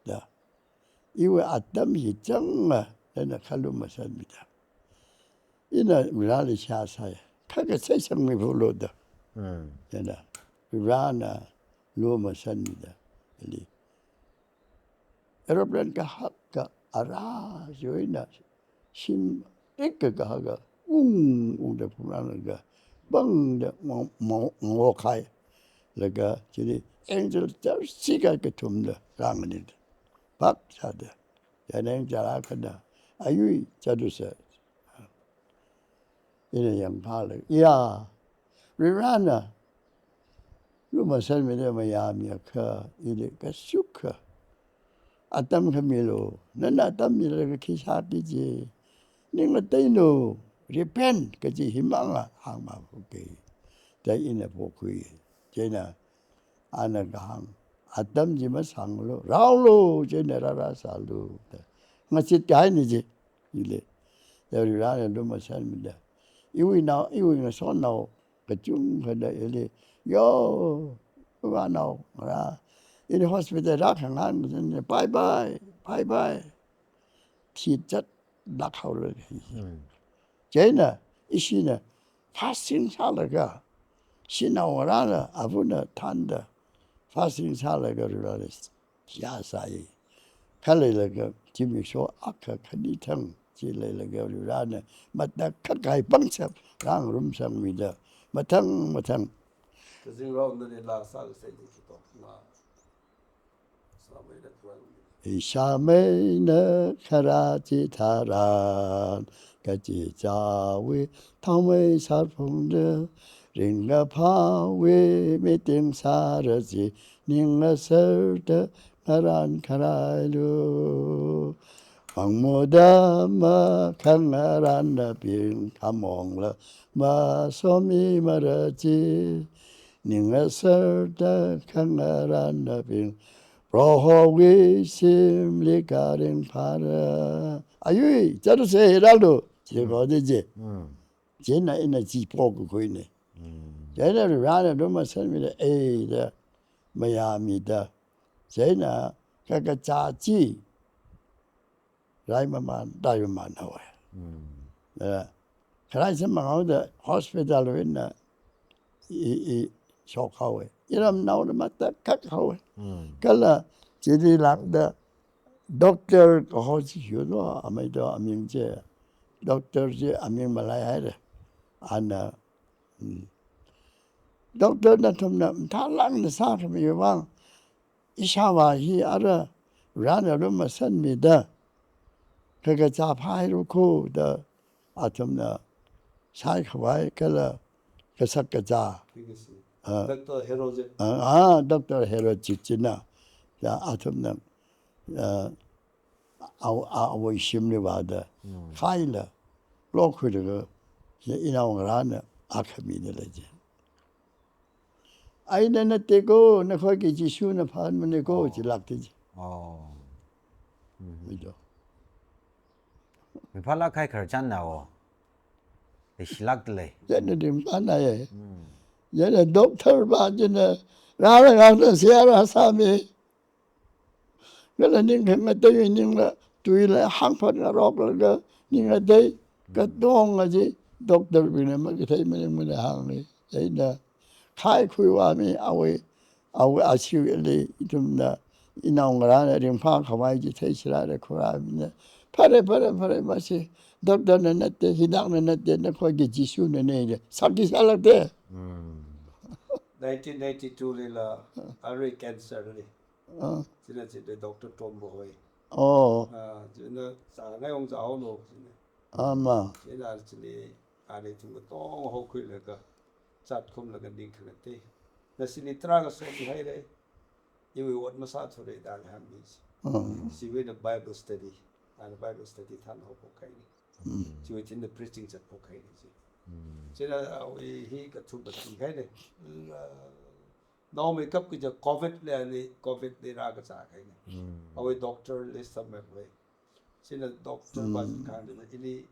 da. Iwui atam hi changa, nana khalumashanmida. Ina Varivarali seihā sāi, kha kasai sangmi phulo da. Hmm. Chieina, Varivarana lumashanmida. Ili aeroplane kahaka ara joina shim ik kahaka ung ungda phungrālaga bangda ngo, ngo, ngokhai. Laga chili angel char sika kathumda rānganida. Pak sāda. Chieina angel akhana ayui chadusa. Ina yangphālaga, ya, Varivarana lumashanmida mayāmi akha, ili kashukka Atam khamilu, nana atam milaga khi sāki ji. Ning ngateinu, repent kaji himang a hāngma phoki. Da ina phokhui. Chieina, ana kahāng, atam chi masānglu, rāulu, chieina rārāsālu. Da. Ngachit kahaina ji, hili. Da Varena lumashanmida. Iwui nao, iwui ngasotnao, kachungkhana ili, yo, ava nao, ra, ili hospital rākhangan, bye bye, bye bye. Thi zatlāk haora. Mm. Chieina, ishina, fasting sālaga, shanao ngarāna, avana thānda, fasting sālaga rurale. Yāsai. Khaleilaga, zimiksho akha khani thang, chi leilaga Varena, matakhak kahai pangshap, rāngarumsangmida, mathang, mathang. Kazingrao nali laa sākasai di khito, ma. Sāmeina kharā. Ishāmeina kharā chitharan, kachichāwui thaomei sārphungda, ringkaphāwui meeting sāra chi, ning aserda ngarānkharailu. Mangmoda makhangarānnabing khamongla masomimara chi. Ning aserda khangarānnabing Prohowui shimli karingphāra. Ayui, chālusa rālu. Chi Mm. ko de je. Mm. Chieina ina chi phokakhuina. Mm. Chieina Varena lumashanmida, eida, mayāmida. Chieina kakachā chi. Raimaman, raimaman haowa. Mm. Eh, kharā chi manghaoda hospital wui eina i, i, shok haowa. Iramnaona matakhak haowa. Mm. Kala chili lākda doctor kaho chi yuno, amei do aming chi. Doctor chi aming malaihaira. Ana, mm. Doctor nathumna mathālāk eina sākhami vang, ishāvā hi ara Varena lumashanmida, kakachā phāhailu kho da athumna shaikhavai kala kasak kachā. Legacy. Ah. Doctor Herod je. Ah, ah, Doctor Herod chi china. Da athumna, ah, a, a, awui shimli vāda. Mm. Khaila, lokhuilaga, ya inao ngarāna akha mida lei je. Aina natte ko, nakhoiki Jishuna phāmana ko, Oh. chilākta ji. Oh. Mhm. Mido. Miphālāk kahai khararchanna o. Leishilākta lei. Chieina ringphānāya. Mm. Chieina doctor va chieina rāra ngangna siya rāsāmi. Kala ning khangatei ningla, tuila hāngphat ngaroklaga, ning ngatei, katonga chi, doctor bingna makathei maningmana hānga. Chieina, khaikhuiwui mi, awui, awui ashiwui li, ithumna, inao ngarāna ringphākhavai chi theishilākda khuirāmina. Phare, phare, phare, masi, doctor na natte, hidakna natte, nakhoiki Jishunana, sāki sālākta. Mm. Nineteen ninety-two lila, arui cancer li. Ah. China chili Doctor Tombo hoi. Oh. Ah, china sāngai ong zāhaolu, china. Ama. China chili, ani thum katong hokhuilaga, zatkhumlaga ning khangatei. Nashili tarākha somihaira, iwui ot masāthura da hāngmi. Mm. Chiwuina Bible study. Ana Bible study thanhao phokhaina. Mm. Chiwui thina preaching zatphokhaina chi. Mm. China awui hi kathum kathum haina. Uh, naomeikap kaja covid li ani, covid li rākazā haina. Mm. Awui doctor li sāmeihoi. China doctor Mm. va chi kahāngna ili,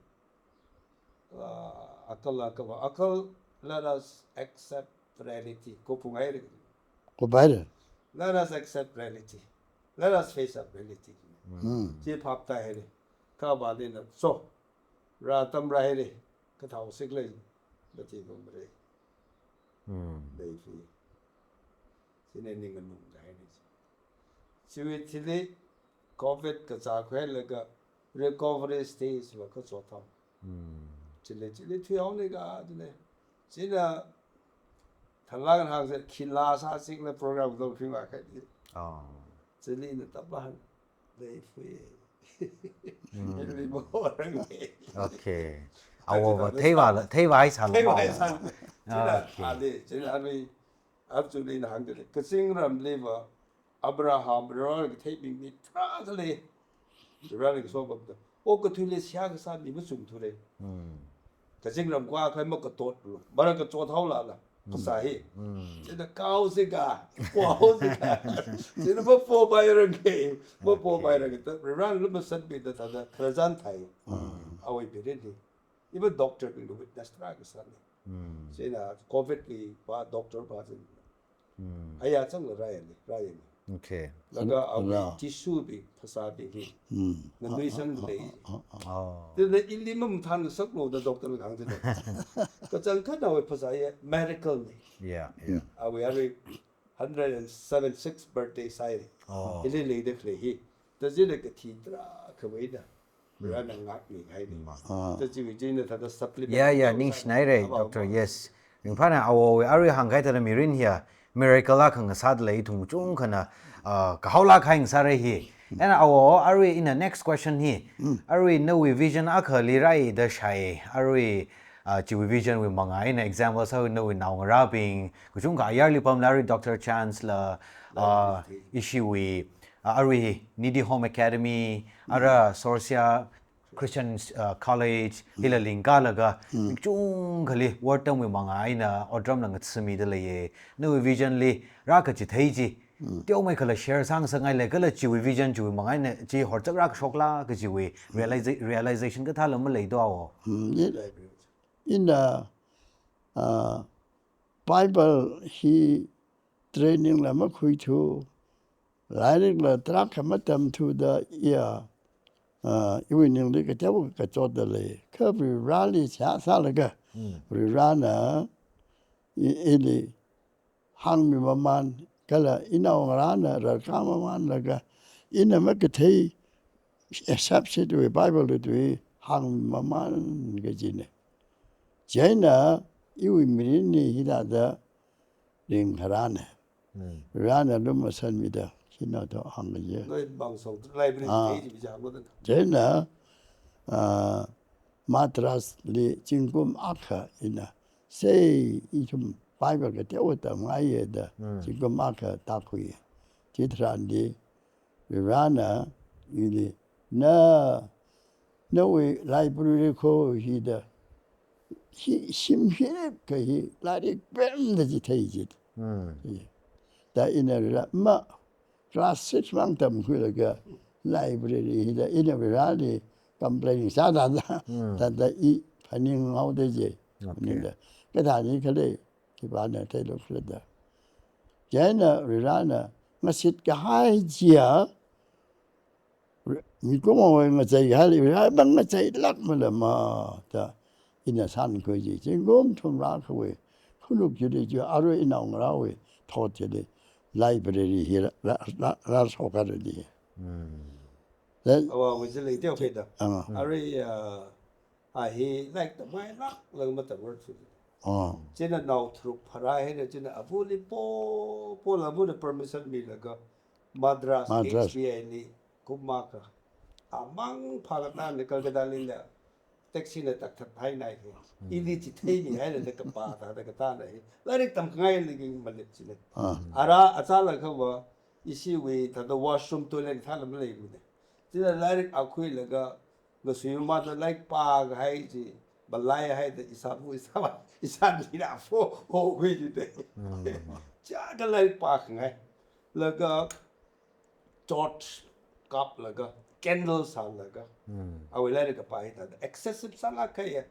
uh, akal akal, akal, let us accept reality. Ko phung haira. Ko phung haira. Let us accept reality. Let us face up reality. Mm. Chi phaptā haira. Kha vālina, so, rā atam rāhaira, kathao sik lei, mati bom rei. Mm. Lei fi. China ning nganungda haina. Chiwui thili covid kazā khuilaga recovery stage va kachotham. Mm. Chili, chili thuihaonika, chili. China thalang hangse khila sāsik la program dong phima khaini. Oh. Chili na taban. Lei fui. Mm. Lei mo rang. Okay. Awo va theiva la, theiva hai sāla. Theiva hai sāla. China, Okay. ali, china, ali, actually na hāngda lei. Kazingramli va, Abraham, Varena katheimi mi tarākha lei. Varena kasopamda. Okathuili seihā kasā mi machungthura. Hmm. Kazingram khavai makatot lu. Mara kachot haolala. Phasā hi. Hmm. China kao sika, kao sika. China mapopairanga, mapopairanga. Varena lumashanmida thāda, tharāzan thai. Hmm. Awui mirin hi. Even doctor bingna witness tarākha sāna. Hmm. China covid li pa doctor pa china. Hmm. Aya changla rāyana, rāyana. Okay. Laga awui Nga. tissue bing, phasābing hi. Hmm. Nganui sang lei. Ah, ah, ah. Oh. China ili mamathān ngasaklu da doctor na kahāng china. Kachangkhat awui phasā hi miracle na. Yeah, yeah. Awui, awui hundred and seventy-six birthday sāi. Oh. Ili leida khalei hi. Thāda china kathi tarākhawui eina. Varena ngākmi haina. Ah. Thāda chiwui china thāda supplement. Yeah, yeah, tau ningshinaira, sāda. Aba, doctor, aba. Yes. Ringphāna awowui arui hāngkahai thāda mirin hiya miracle akha ngasāda lei, ithum kachungkhana, ah, kahaolāk kahai ngasāra hi. And awo, arui ina next question hi. Mm. Arui nawui vision akhali rāida shāi. Arui, ah, chiwui vision wui mangā eina example sā nawui naongarābing, kachungkha ayarli pamla arui Doctor Chance la, ah, ishiwui, ah, arui Needy Home Academy, ara Sorsia Christian, uh, College, hila lingkalaga, kachungkhali word tamwui mangā eina otram la ngathāmida leiya. Nawui vision li rākachithei chi, teomeikhala share sāngasakngai lei, kala chiwui vision chiwui mangā eina chi horchak rākashokla kajiwui realiza-, realization kathāla malei do awo. Hmm, i-, ina, uh, Bible hi training la makhuithu, lairikla tarākha matamthuda iya, ah, iwui ningli kateokha kachotda lei. Kha Varivarali seihā sālaga, Mm. Varivarana i-, ili hāngmi mamān, kala inaongarāna rarkā mamānlaga, ina makathei accept sitwui Bible li tui hāngmi mamān kajina. Chieina iwui mirinli hithāda ringkharāna. Mm. Varena lumashanmida, kina to hāngkaji. Noi bangshong library Ah. page bi jang lo dan. Chieina, ah, Madras li zingkum akha ina, sei ithum Bible kateokha tamngaiya da, Mm. zingkum akha tākhui. Chitharanli, Varena ili, na, nawui library kho hida, hi, shim hiripkha hi, lairik pemda chithei jit. Mm. Hi. Da ina Varela, ma, class six mang tamkhuilaga, library hida, ina Vareli complain sāda da, Mm. da, da i phaninghaoda je. Okay. Phaningda. Kathāni khalei, khipāna theilukhala da. Chieina Varena, ngasit kahai chiya, mikumo wui ngachei kahai, Vare bing ngacheilākmala ma, da ina shānkhui chi, zingkum thumrā khavai, khanuk chili chi, arui inaongarāwui thot chili, library hi rā, rā, rā, rāshokhaira di. Mm. Then Awa, wui chili teo keda. Ah. Arui, ah, a hi, like, tamngailākla matamrar thu. Ah. China nao tharuk pharā haira, china avali po, pola avana permission milaga, Madras, Madras. H B I li, kum akha. Amang phākatā ni Calcutta lila, taxi na takthat hainai hi. Hmm. Ili chitheimi hailala kapā thāda katāna hi. Lairik tamkhangaili ki malip china. Ah. Ara achālakhava, ishiwui thāda washroom toilet thāla maleimana. China lairik a khuilaga, ngasui mamānda lairik pākahai chi, malaihaida ishāva, ishāva, ishāvāna fo, hokhui jida. Mm. Chiyākha lairik pākhangai. Laga torch kaplaga, candle sālaga. Mm. Awui lairik kapā hi thāda excessive sālāk kahaiya.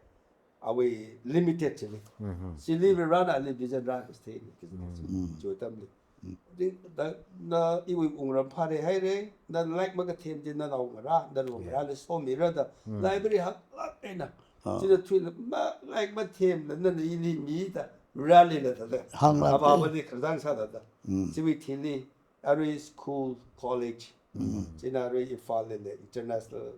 Awui limited chili. Mm-hmm. Chili Varena ali vision rākasā thei, Mm. chi atamli. Di, da, na iwui wungram phāra haira, na lairik makathem chi nanaongarā, na naongarāli Yeah. somira da, Mm. library haklāk eina. Ah. China thuila, ma, lairik mathemla, nana ili mida, Varelila da da. Hānglāk Aba e. Bani khardan sāda da. Mm. Chiwui thili, arui school, college, Mm. china arui Imphal lila, international,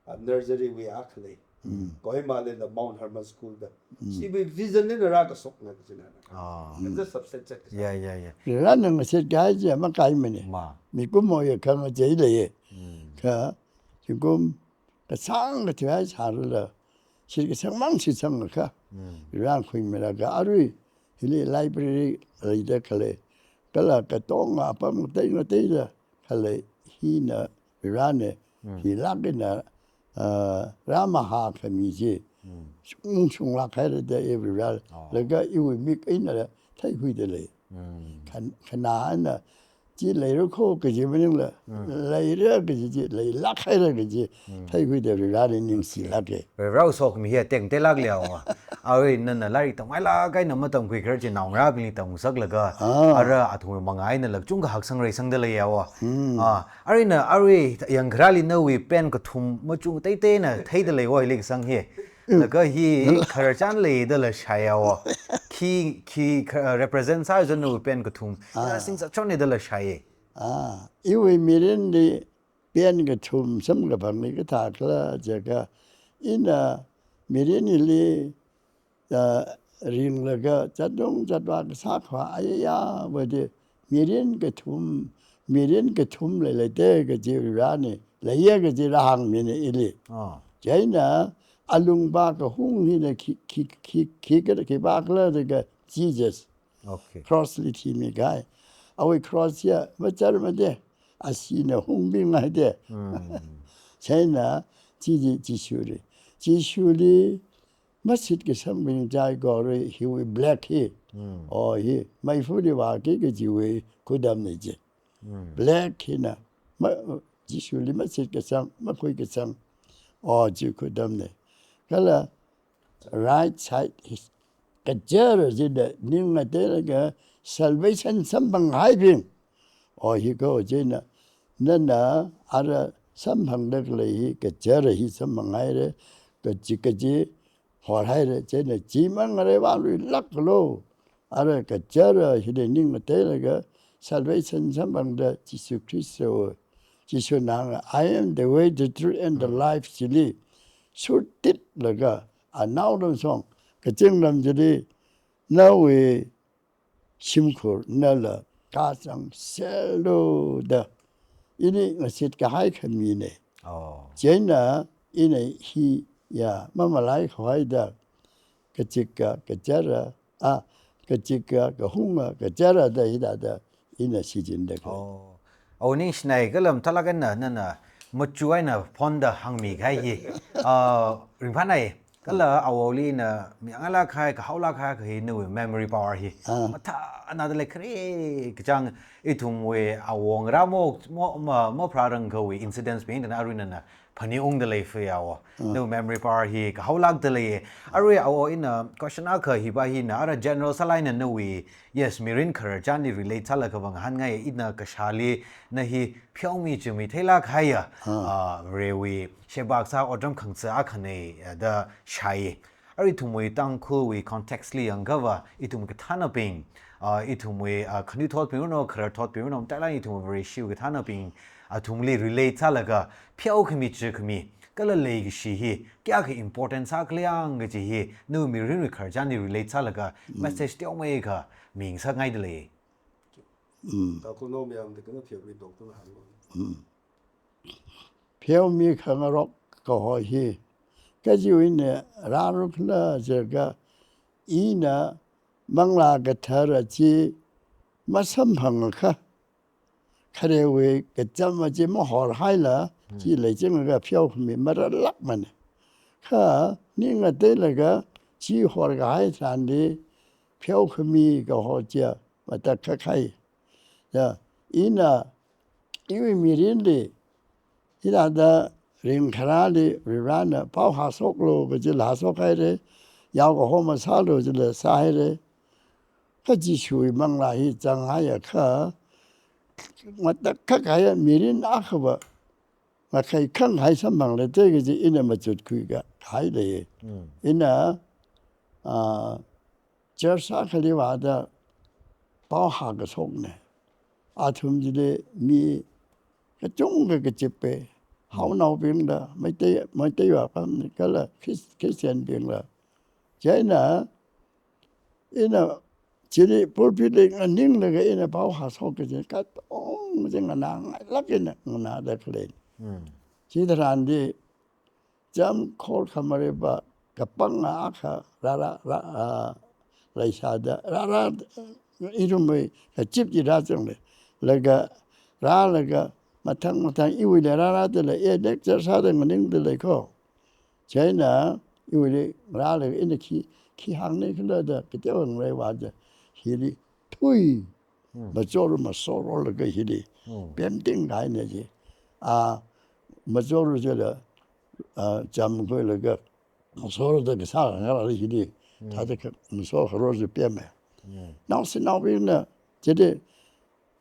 ah, nursery wui akha lei. Mm. Kohima lila Mount Hermon School da. Mm. Chiwui vision lina rākashokna kajina. Ah. Kaja substantial kasā. Yeah, yeah, yeah. Varena ngasit kahai chi makaimana. Ma. Mikumo ya khangachei leiya. Mm. Kha, zingkum, kachāng kathihai sārala, shitkasang mang shitsangakha. Mm. Varena khuimilaga arui, hili library leida khalei. kala katonga apam ngatei ngateida khalei hina Varena, hilāk eina, ah, rāmahā khami chi shungshunglāk haira da i Vare, laga iwui mik eina theikhuida lei. Khan-, khanā eina chi leira kho kaji maningla, leira kaji chi leilāk haira kaji theikhuida Vareli ningshilāka. Varewui sokhami hi tekmateilāk leiya. Arui nana lairik tamngailāk eina matamkhui kharar chi naongarābingli tamngasaklaga, ara athumwui mangā eina lāk chungkha haksang reisangda leiya. Ah, arui na, arui yangkharāli nawui pen kathum machuk teiteina theida leiya, hili kasang hi. Laga hi khararchan leidala shāya. Khi, khi kha-, represent sāya nawui pen kathum. Ina singsa chonedala shāya. Ah, iwui mirinli pen kathum samkaphangli kathā khala jiakha, ina mirin hili, ah, ringlaga zatung zatvā kasā khavā ayaya vāda mirin kathum, mirin kathum leileida kaji Varena leiya kaji rāhāngmina ili. Ah. Chieina alungva kahung hina khi, khi, khi, khi, khivā khala jiakha Jesus. Okay. Cross li thimikahai. Awui cross ya machar made, ashina hungbing haida. Chieina chi, chi, Jishuli. Jishuli mashit kasang bing chai gori hiwui black hi. Oh, hi maifuli vāki kajiwui khudamna chi. Black hina ma, Jishuli mashit kasang, makhui kasang. Oh, chi khudamna. Kala right side hi kachara chida ning ngateilaga salvation samphanghaibing. Oh, hi kho china, nana ara samphangda khalei hi kachara hi samphanghaira, kachi kachi horhaira, china chimang ngareivaluilāk kalo. Ara kachara hili ning ngateilaga salvation samphangda Jishu Khrista. Jishuna hānga, "I am the way, the truth, and the life," chili shurtitlaga, anao lamsong, kazing lam chili, nawui shimkhur nala kazang selu da ini ngashit kahai khamina. Oh. Chieina ina hi ya mamalai khavai da kachika kachara, ah, kachika kahunga kachara da hithāda ina shichinda khalei. Oh. Awo ningshinai kala mathālāk eina nana machuk eina phonda hāngmikahai hi. Ah, ringphānai. Kala awoli na mi angalāk kahai, kahaolāk kahai kahi nawui memory power hi. Ah. Mathānada lei khare kachang ithumwui awongarā mo, mo, ma, mapharārang kawui incidents bing dana arui nana phaningungda lei fuya wo. Ah. Nawui memory power hi kahaolākda lei. Arui awo ina question akha hiva hina ara general sālāk eina nawui, yes, mirin khararchanli relate sālaga vang hāngngai, ina kashāli na hi pheomi chumi theilāk haiya. Ah. Ah, Varewui sheba kasā otram khangsa akhana, ah, da shāya. Arui ithumwui Tangkhulwui context li yangkhava, ithum kathānabing, ah, ithumwui, ah, khanuithotbing runo, khararthotbing runo, matailāk ithum Vareshiwui kathānabing, athumli relate sālaga pheokhami chikhami, kala leikashi hi kayākha important sākhala yang kaji hi nawui mirinwui khararchanli relate sālaga message teomeikha mingasakngaida lei. Mm. Tangkhulnao mayamda kana pheomi tongtong hāngo. Mm. Pheomi khangarok kaho hi kajiwui eina rāra khala jiakha, ina Manglā Kathara chi masamphangakha, kharewui kacham chi mahorhaila, chi leichinglaga pheokhami marālākmana. Kha ning ngateilaga chi horkahai tharanli pheokhami kaho chiya matakhak kahai. Ya, ina iwui mirinli, hithāda ringkharāli Varena pao hāshoklu kajila hāshokhaira, yao kaho masālu jila sāhaira. Kha Jishuwui manglā hi zanghaiakha, matakhak kahai mirin akhava ngakhai khangkhai samphangleida kaji ina machutkhui kahai lei. Mm. Ina, ah, church akhali vāda pao hākashokna. Athum chili mi kachungkha kachipa, haonaobingla, Meitei, Meiteiva pamni kala Chris-, Christian bingla. Chieina, ina chili pulpit li nganinglaga ina pao hāshok kaji katong chi nganāngailāk eina nganāda khalei. Mm. Chitharanli, chām khor khamariva kapanga akha rāra, rā, ah, leisāda, rāra, ithumwui kachip chi rāzangda, laga, rālaga, mathang mathang iwuili rārada lei, e lecture sāda nganingda lei ko. Chieina iwuili rālaga ina khi, khi hāngni khala da, kateowa ngarei vāda, hili thui. Hmm. Machor, machorlaga hili. Hmm. Pemting kahaina chi. A, machor chila, a, cham khuilaga, machor da kasā ngarāli hili. Hmm. Thāda kha, machor kharor chi pemme. Hmm. Naoshinaobingna, chili,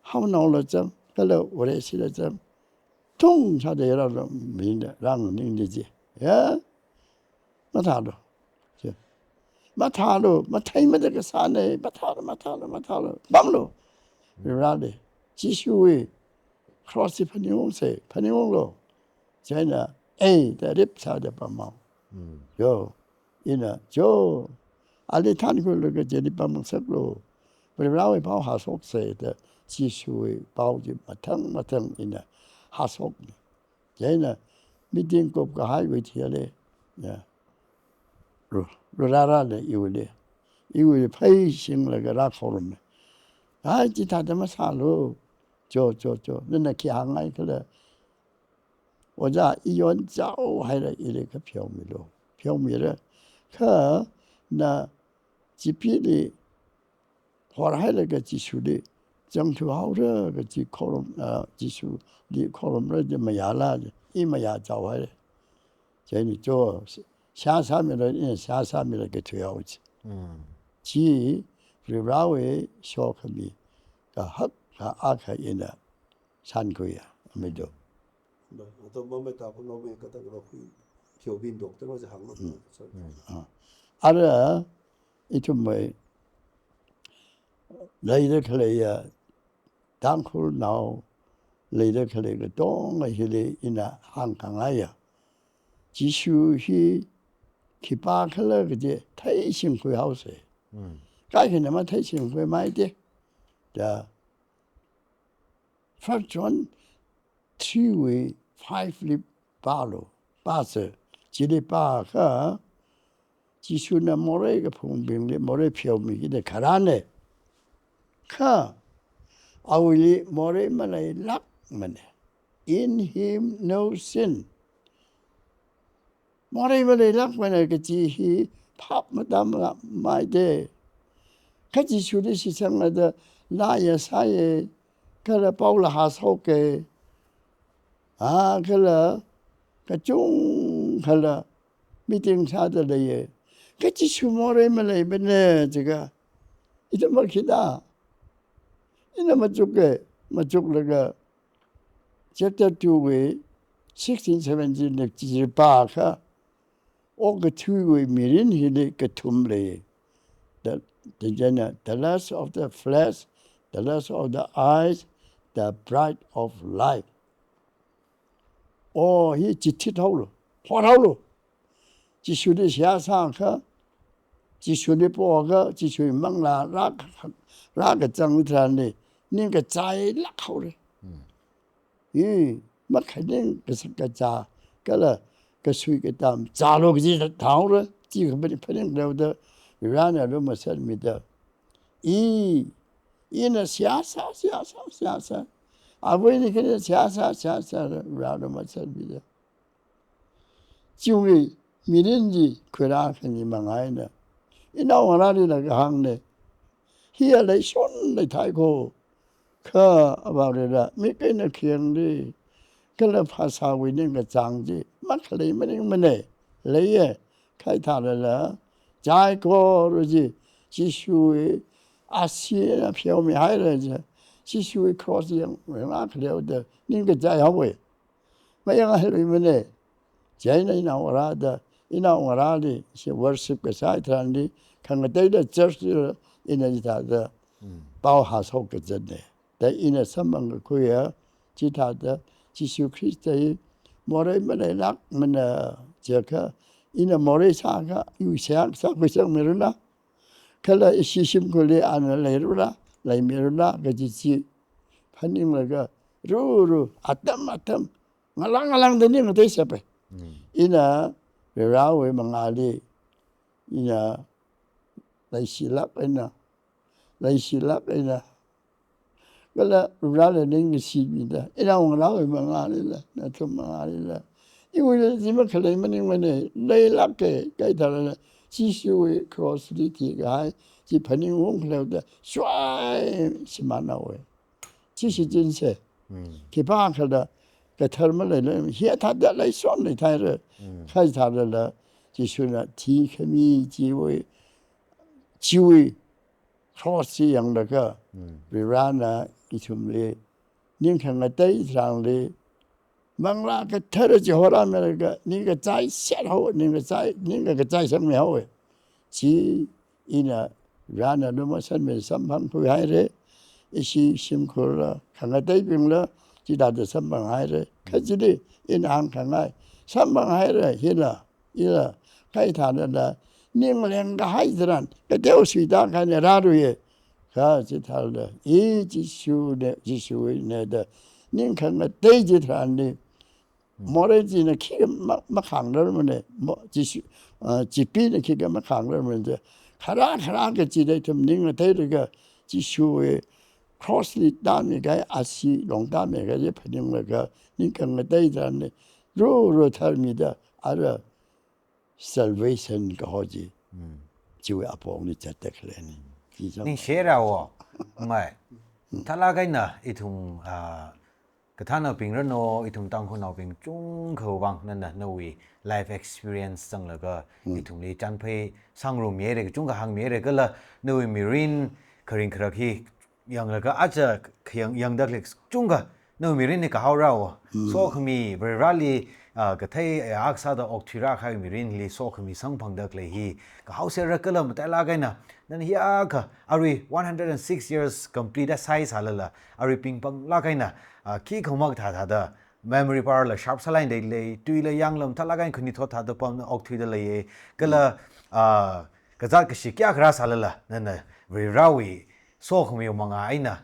haonaola zang, kala Vareshila zang, thung sāda yarāla mina rānganingda chi. Ya? Mathālu. Chi. Mathālu, matheimada kasāna, mathālu, mathālu, mathālu. Pamlu. Rāli. Jishuwui cross chi phaningungsa, phaningunglu. Chieina, e, da rip sāda pamhaowa. Mm. Yo, ina, jo, ali thankhuilaga chili pamngasaklu. Varivarāwui pao hāshoksa da, Jishuwui pao chi mathang mathang ina hāshokna. Chieina, meeting kupkahaiwui thili, ya. Ru, ru rārāna iwuili. Iwuili phaishinglaga rākhorum. Ai, chithāda masālu. Jo, jo, jo. Nana khi hāngngai khala. Ojā, i yon chaohaira, ili kha pheomilu. Pheomira. Kha na chipili horhailaga Jishuli zangthuihaora kaji khorum, ah, Jishuli khorumra da mayāla, i mayā chaohaira. Chieina jo, seihā sāmira, ina seihā sāmilaga thuihao chi. Mm. Chi, Varivarāwui sokhami, kahak, ka akha ina shānkhuiya, amido. Ba, ato mamai ta kuno me kata kuno kui, pyo bin doctor wa hāng lo. Mm. Sorry. Mm. Ah. Ara, ithumwui, leida khaleiya, Tangkhulnao, leida khalei katonga hili ina hāngkhangai ya. Jishu hi khipākhala kaji theishingkhui haosa. Mm. Kaikhana matheishingkhuimei da. Da First John three wui five li pālu, pāsa, chili pākha, Jishuna morei kaphungbingli morei pheomiki da kharāna. Kha, awuili morei maleilākmana. In him no sin. Morei maleilākmana kaji hi phap matamlākmei da. Kha Jishuli shitsangda laa sāya, kala paola hāshoka, a, kala kachungkhala meeting sāda leiya. Kha Jishu morei maleimana jiakha, ithum makhida, ina machuka, machuklaga, chapter two wui sixteen, seventeen li chi pākha, okathuiwui mirin hili kathum lei. The, the, the lust of the flesh, the lust of the eyes, the pride of life. O, hi chithit haolu, hot haolu. Jishuli seihā sākha, Jishuli poakha, Jishuli manglā rā, rākazang tharanli, ningkachailāk haora. Mm. I, makhaning kashak kazā, kala kasui katam, zālu kaji thāhaora, chi kaphaning phaning leoda, Varena lumashanmida. I, ina seihā sā, seihā sā, seihā sā. Avāna khani seihā sā, seihā sā, Varena lumashanmida. Chiwui mirin chi khuirā khani mangaina. Inaongarālila kahāngna. Hiya leishon leithai ko. Kha avāva̱ rila, mik eina khayangli, kala phasāwui ningkachāng chi makhalei maningmana, leiya, khaithalala, chai koro chi, Jishuwui ashee eina pheomihaira chi, Jishuwui cross yangrākha leoda, ningkachai haowa. Mayanghailuimana. Chieina inaongarāda, inaongarāli, shi worship kasā tharanli, khangateida church li, ina chithāda, mm, pao hāshok kazatna. Da ina samphang kakhuiya, chithāda, Jishu Khrista hi morei maleilākmana jiakha, ina morei sākha, iwui seihā sākhuisangmirala, kala ishi shimkhurli ana leirala, leimirala, kaji chi phaninglaga, ruru, atam atam, ngalang ngalangda ning ngatei sepa. Mm. Ina, Varewui mangāli, ina, leishilāk eina, leishilāk eina, kala Vareli ningkashi mida, inao ngalāwui mangālila, nathum mangālila, iwuili chi makhalei maningmana, leilāka, kaitharala, Jishuwui cross li thikahai chi phaningungkhala da, suai shimānhaowa. Chi shichinsa. Mm. Khipākhala kathar maleila, hithāda leishon leithaira. Mm. Kaitharala, Jishuna thikhami chiwui, chiwui cross chi yanglaga, Mm. Varena ithumli ning khangatei tharanli, Manglā Kathara chi horāmilaga, ningkachai sāhao, ningkachai, ningkakachai sangmihaowa. Chi ina Varena lumashanmi samphangkhuihaira, ishi shimkhurla, khangateibingla, chithāda samphanghaira. Kha chili ina hāngkhangai, samphanghaira, hila, ila, kaitharala, ning lengkahai tharan, kateo suida kahaina rāluiya. Kha chithāla, i Jishuna, Jishuwuina da, ning khangatei chitharanli, Mm. Morei china khikha ma-, makhāngrarmana, mo-, Jishu, ah, Chipeena khikha makhāngrarmana da. Kharā, kharā kachida ithum ning ngateiraga, Jishuwui cross li tāmikahai, ashee longtāmikahai chi phaninglaga, ning khangatei tharanli, ru, ru tharmida, ara salvation kaho chi, Mm. chiwui apongli zatda khaleina. Chi chang. Ningshirao, mai. Thalāk eina ithum, ah, kathānaobing rano, ithum Tangkhulnaobing chungkhawui vang nana nawui life experience zanglaga, Mm. ithumli chānphei sāngarummihaira, kachungkha hāngmihaira, kala nawui mirin kharing kharak hi yanglaga aja khayang yangda khalei kachungkha nawui mirinli kahaorao. Mm. Sokhami Vareli, ah, kathei, eh, akha sāda okthuirākahai mirinli sokhami samphangda khalei hi kahaosera, kala matailāk eina, nana hiyākha arui one hundred and six years complete sāhai sālala, arui pingpanglāk eina, ah, khikha makathā thāda, memory power la sharp sālāk eina leilei, tuila yangla mathālāk eina khanuithot thāda pamna okthuida leiya, kala, ah, kazāt kashi kayākha rāsālala, nana Varewui sokhami mangā eina,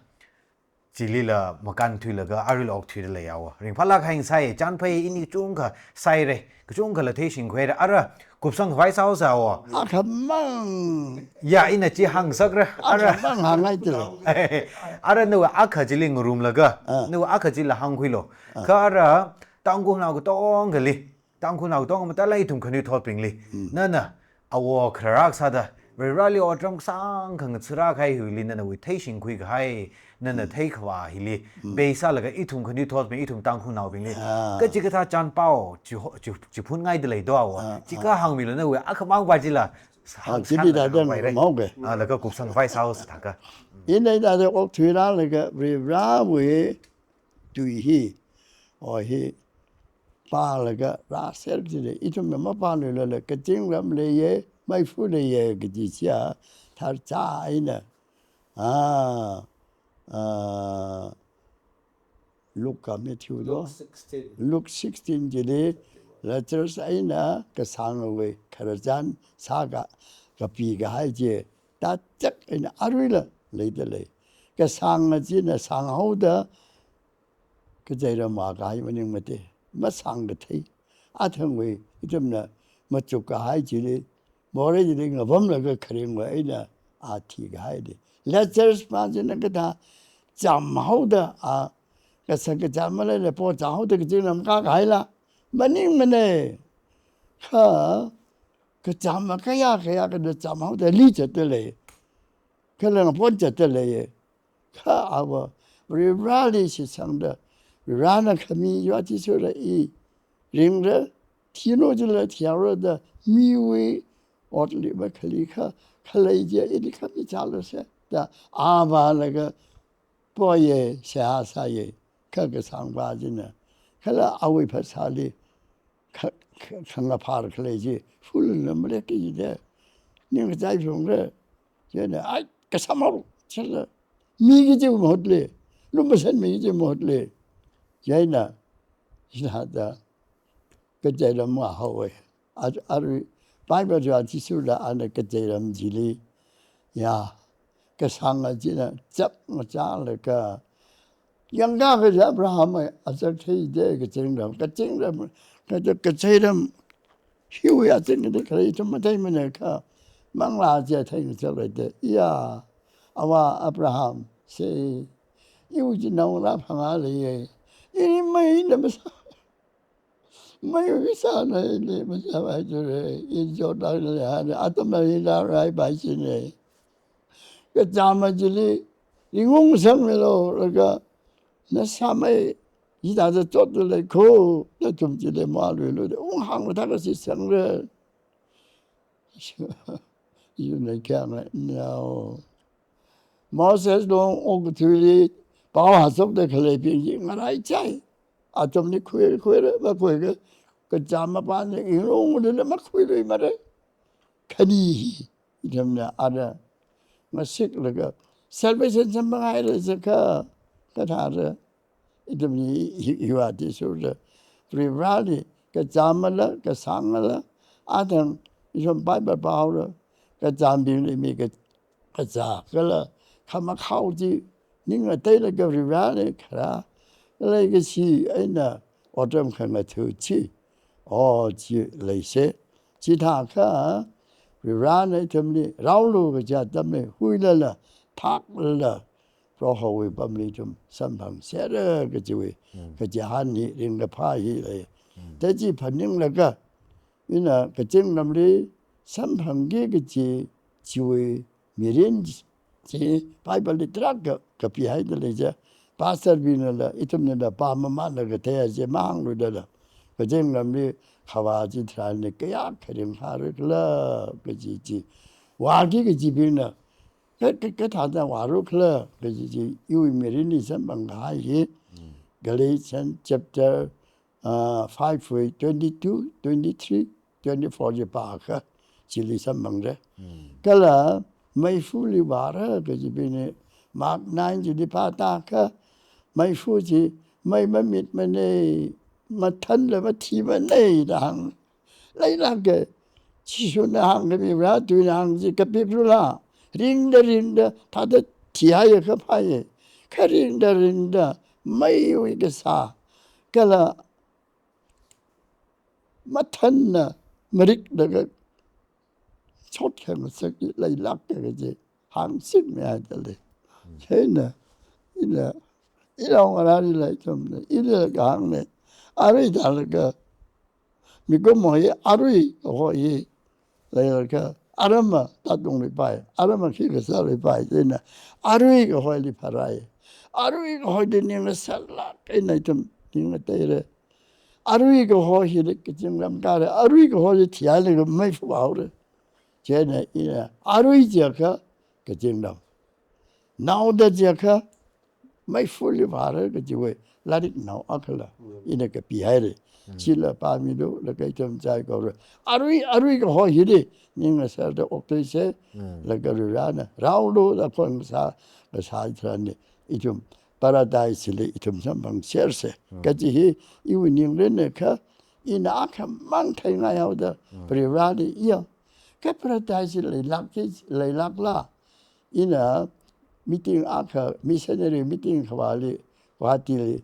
chilila makānthuilaga aruila okthuida leihaowa. Ringphālāk eina sāya, chānphei ini kachungkha sāhaira, kachungkhala theishingkhuihaira, ara kupsang khavai sāhaosa haowa. Akhamang. Ya, ina chi hāngsakra, ara. Akhamang hāngngai tilo. Ara nawui akha chili ngarumlaga, Ah. nawui akha chila hāngkhuilu. Ah. Kha ara Tangkhulnao katongali, Tangkhulnao katonga matailāk ithum khanuithotbingli, Mm. nana awo khararāk sāda, Vareli otram kasāngkha ngathārākahai hili, nanawui theishingkhuikahai, nana Mm. theikhavā hili, Mm. bei sālaga ithum khanuithotbing, ithum Tangkhulnaobingli, Ah. kachikathā chānpao, chi ho-, chi, chiphunngaida leido haowa. Ah, Chi ah. kahāngmilu, nawui akhamang va chila, Ah, hāng chili sālaga da da hāngpaira. Maoke. Ah, laga kupsang khavai sāhaosa thākha. Ina da da okthuirālaga, Varewui tui hi, o hi, pālaga rāser chili, ithumna mapāluilala, kazingram leiya, meifa leiya, kaji chiya, tharcha eina, ah, ah, Luke ka Matthew do? Luke sixteen. Luke sixteen chili, Lazarus eina kasāngwui khararchan sāka, kapikahai chi, tachak eina aruila leida lei. Kasānga china sānghaoda, kazeiram vākahai maningmana, masāngkathei. Athangwui, ithumna machukkahai chili, morei chili ngapamlaga kharingwui eina a thikahaina. Lazarus pa china kathā chamhaoda a, kasā kacham maleila pochāhaoda kazingram kākahaila maningmana. Kha, kacham kayā kayā kala chamhaoda li zatda lei. Kala ngapon zatda lei. Kha ava, Vareli shitsangda, Varena khami yuwa Jishura i ringra, thinu jila thihaora da, miwui otli makhalikha, khalei chiya ili khami chālusa da, a vālaga poya, seihā sāya, kha kasāngpa china, kala awui phasāli, kha, kha, khangaphar khalei chi, full number kida, ningkachai phungra, chieina, ai, kasāmhaoro, chila, mi kaji mahutli, lumashanmi kaji mahutli, chieina, chithāda, kazeiram vāhaowa. Ar-, arui, Bible chiya Jishula ana kazeiram chili, ya, kasānga china chap ngachālaga, yangkā kaja Abraham a chak theida kazingram, kazingram, kaja kazeiram, hiwui azingda khalei ithum matheimana kha, manglā chiya theingachaklaida, ya, Avā Abraham, se, iwui chi naongarā phangā leiya. Ini meina masā. Meiwui sāna ili masāpai jire. I Jordan li haira, atam ali la raipai jine. Kachāma chili, ringung sangmilu, laga, na sāmei, hithāda chotda lei kho, nathum chili maluilu, unghāng mathākha shitsangre. Yunna kayānga, no. Moses long okathuili, pao hāshokda khaleibing chi ngaraichai. Atamli khuira, khuira, makhuiakha, kachāmapāna inglongli makhuiluimara. Khani hi, ithumna ara ngasiklaga, salvation samphanghailajiakha, kathāra, ithumli hi, hiwui athishurda. Varivarali, kachāmala, kasāngala, athang, ithum Bible pāhaora, kachāmbingli mi ka, kazā kala khamakhao chi ning ngateilaga Varivarali kharā leikashi eina otram khangatha chi, o chi leise. Chithākha Varivarana ithumli raolu kaja atamli huilala, thaklala, Prohowui pamli ithum samphangserra kajiwui, Mm. kachihān hi ringkaphā hi lei. Mm. Tachi phaninglaga, ina kazingramli samphangki kaji chiwui mirin chi Bible li tarākha kapihaida leiya. Pastor binala, ithumnala, pāmamānla katheiya chi mahāngluidala. Kazingramli khavā chitharanli kayākha ringphāra khala kaji chi. Vāki kajibingna, ka, ka, kathāda vāra khala kaji chi, iwui mirinli samphangkahai hi. Mm. Galatians chapter, ah, five wui twenty-two, twenty-three, twenty-four chi pākha, chili samphangra. Mm. Kala meifali vāra kajibingna, Mark nine chili pātākha, meifa chi, mei mamitmana, mathānla mathimana da hāng. Leilāka, Jishuna hāngkhami, Varena tuina hāng chi kapiklu la, ringda ringda, thāda thihaiakha phāya. Kha ringda ringda, meiwui kasā, kala mathānna marikda kachot khangasak chi leilāka kaji hāngshitmihaida lei. Chieina, ina, ina ngarāli lei ithumna, ina kahāngna, arui thālaga, mikumo hi arui kaho hi leilaga, aramma tatungluipai, aramma khi kasāluipai, chieina arui kahoili pharāi. Arui kahoili ning ngasālāk eina ithum ning ngateira. Arui kaho hili kazingram kāra, arui kaho hi thihailaga meifa vāhaora. Chieina ina arui jiakha kazingram, naoda jiakha meifali vāra kajiwui lairik nao akhala, Mm. ina kapihaira. Mm. Chila pāmilu, laga ithum saikora. Arui, arui kaho hili ning ngasārda okthuisa, Mm. laga Varena raolu da khon sā, kasā tharanli ithum paradise li ithum samphangsersa. Mm. Kaji hi iwui ningrinna kha, ina akhamang theingai haoda, Mm. Varivarali iya. Kha paradise leilāk chi, leilākla. Ina meeting akha, missionary meeting khavāli, Guwahati li,